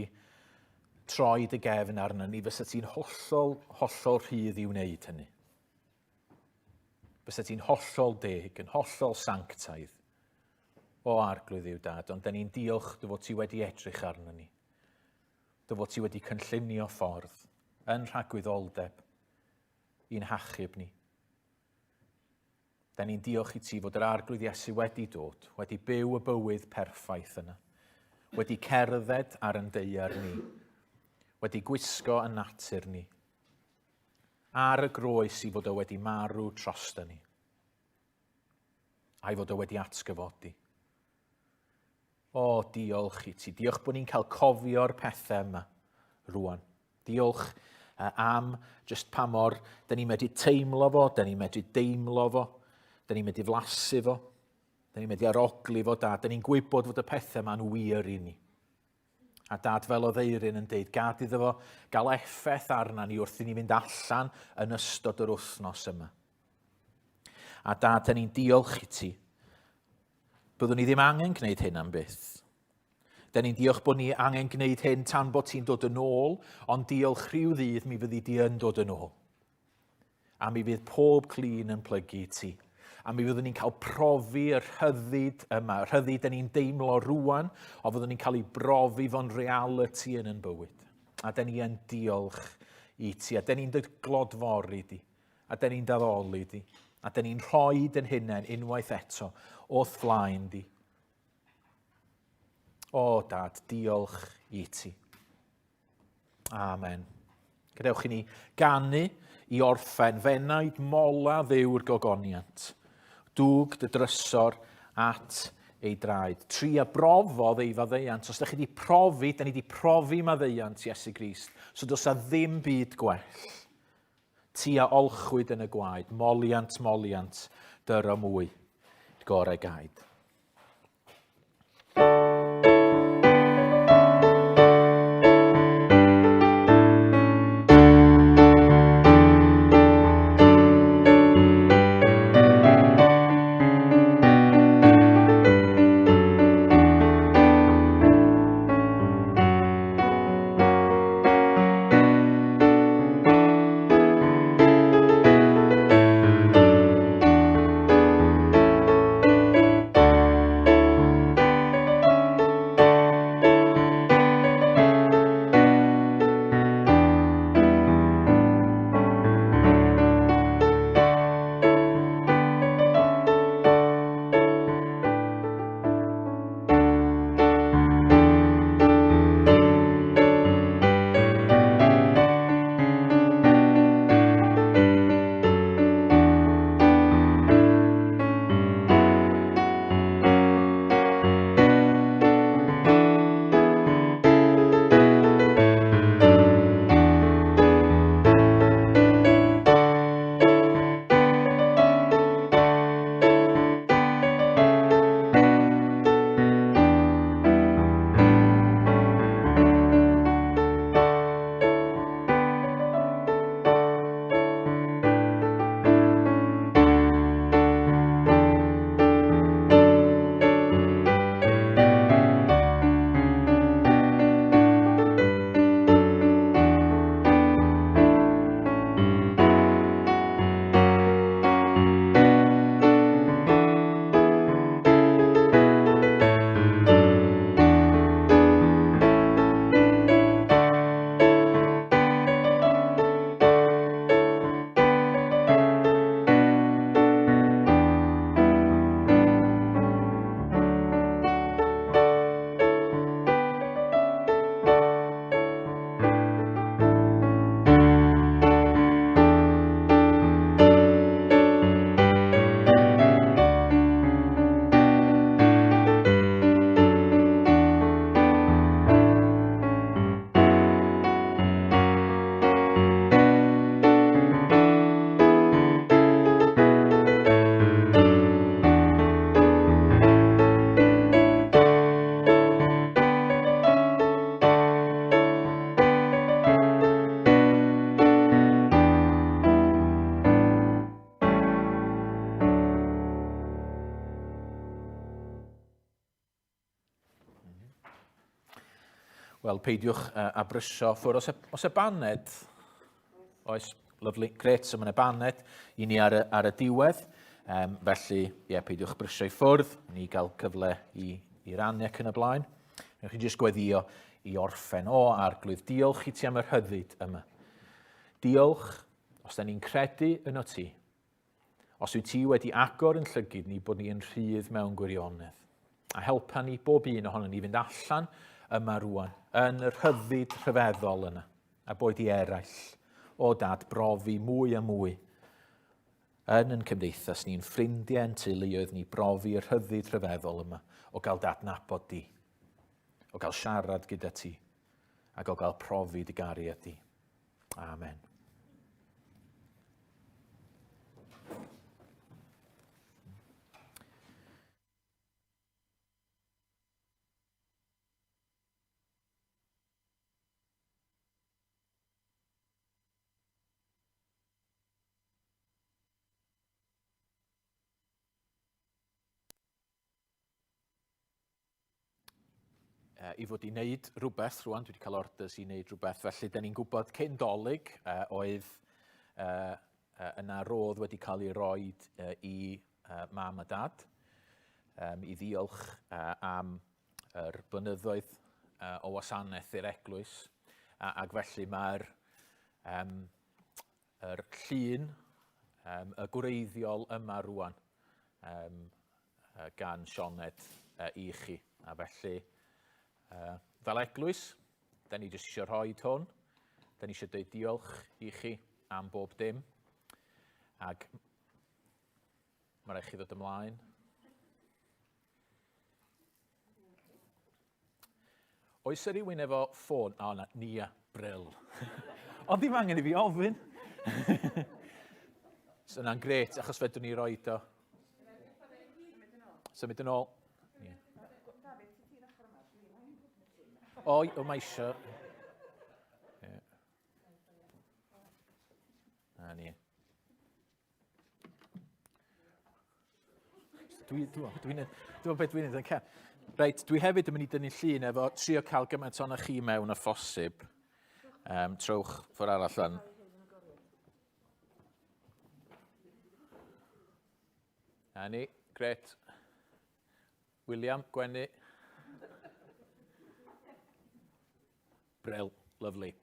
Speaker 1: troi dy gefn arno ni, fysa ti'n hollol, hollol rhydd i wneud hynny. Fysa ti'n hollol deg, yn hollol sanctaidd. O arglwydd yw dad, ond da ni'n diolch dy fod ti wedi edrych arno ni. Dy fod ti wedi cynllunio ffordd yn rhagwyddoldeb i'n hachub ni. Da ni'n diolch i ti fod yr Arglwydd Iesu wedi dod, wedi byw y bywyd perffaith yna, wedi cerdded ar yn deiar ni, wedi gwisgo yn natur ni, ar y groes i fod o wedi marw drosta ni, a'i fod o wedi atgyfodi. O, diolch i ti. Diolch bod ni'n cael cofio'r pethau yma rwan. Diolch am jyst pa mor da ni'n medru teimlo fo, da ni'n medru deimlo fo, da ni'n medru flasu fo, da ni'n medru arogli fo, dad. Da ni'n gwybod fod y pethau yma'n wir i ni. A dad fel oedd Eirin yn deud, gad iddo fo gael effaith arna ni wrth i ni fynd allan yn ystod yr wythnos yma. A dad, da ni'n diolch i ti. Byddwn ni ddim angen gwneud hyn am byth. Da ni'n diolch bod ni angen gwneud hyn tan bod ti'n dod yn ôl, ond diolch rhyw ddydd mi fyddi di yn dod yn ôl. A mi fydd pob clun yn plygu i ti. A mi fyddwn ni'n cael profi y rhyddid yma, y rhyddid da ni'n deimlo rwan, ond fyddwn ni'n cael ei brofi fo'n reality yn yn bywyd. A da ni yn diolch i ti, a da ni'n dy glodfori di, a da ni'n daddoli di, a da ni'n rhoi dyn hunain unwaith eto o'th flaen di. O, Dad, diolch i ti. Amen. Gadewch i ni ganu i orffen fenaid mola ddiw'r gogoniant. Dwg dy drysor at ei draed. Tri a brofodd ei faddeuant. Os ydych chi wedi profi, da ni wedi profi maddeuant Iesu Grist. So does a ddim byd gwell. Ti a olchwyd yn y gwaed, moliant, moliant, dyro mwy, gorau gaid. Wel, peidiwch a brysio ffwrdd. Os e, os e baned, oes, lyflu, gret, so mae'n e baned i ni ar y, ar y diwedd. Um, felly, ie, yeah, peidiwch brysio i ffwrdd, ni gael cyfle i, i rannu ac yn y blaen. Newch chi jyst gweddio i orffen. O, arglwydd, diolch i ti am yr hyddid yma. Diolch, os da ni'n credu yno ti, Os wyt ti wedi agor yn llygid ni bod ni yn rhydd mewn gwirionedd. A helpa ni bob un ohono ni fynd allan yma rwan, yn y rhyddid rhyfeddol yna, a boed i eraill, o dad, brofi mwy a mwy yn yn cymdeithas ni'n ffrindiau, yn teuluoedd ni, brofi y rhyddid rhyfeddol yma o gael dadnabod di, o gael siarad gyda ti, ac o gael profi dy gariad di. Amen. uh, i fod i wneud rhywbeth rwan, dwi wedi cael orders i wneud rhywbeth, felly da ni'n gwybod cyn dolyg uh, oedd uh, uh, yna rodd wedi cael ei roi uh, i uh, mam a dad um, i ddiolch uh, am yr blynyddoedd uh, o wasanaeth i'r eglwys, a, ac felly mae'r um, yr llun um, y gwreiddiol yma rwan um, gan Sioned uh, i chi. A felly, uh, fel eglwys, da ni jyst eisiau rhoi hwn. Da ni eisiau dweud diolch i chi am bob dim. Ac mae rhaid chi ddod ymlaen. Oes e rhywun efo ffôn? O, na, Nia, Brill. Ond ddim angen i fi ofyn. so yna'n gret, achos fedrwn ni roed o. Symud yn ôl. Yeah. O, o mae eisiau. Yeah. Na ni. Dwi, dwi, dwi'n dwi beth dwi'n neud, Reit, dwi hefyd yn mynd i dynnu llun efo trio cael gymaint o'n chi mewn a phosib. Um, trowch ffordd arall lan. Na ni, gret. William, Gwenny. Bril, lovely.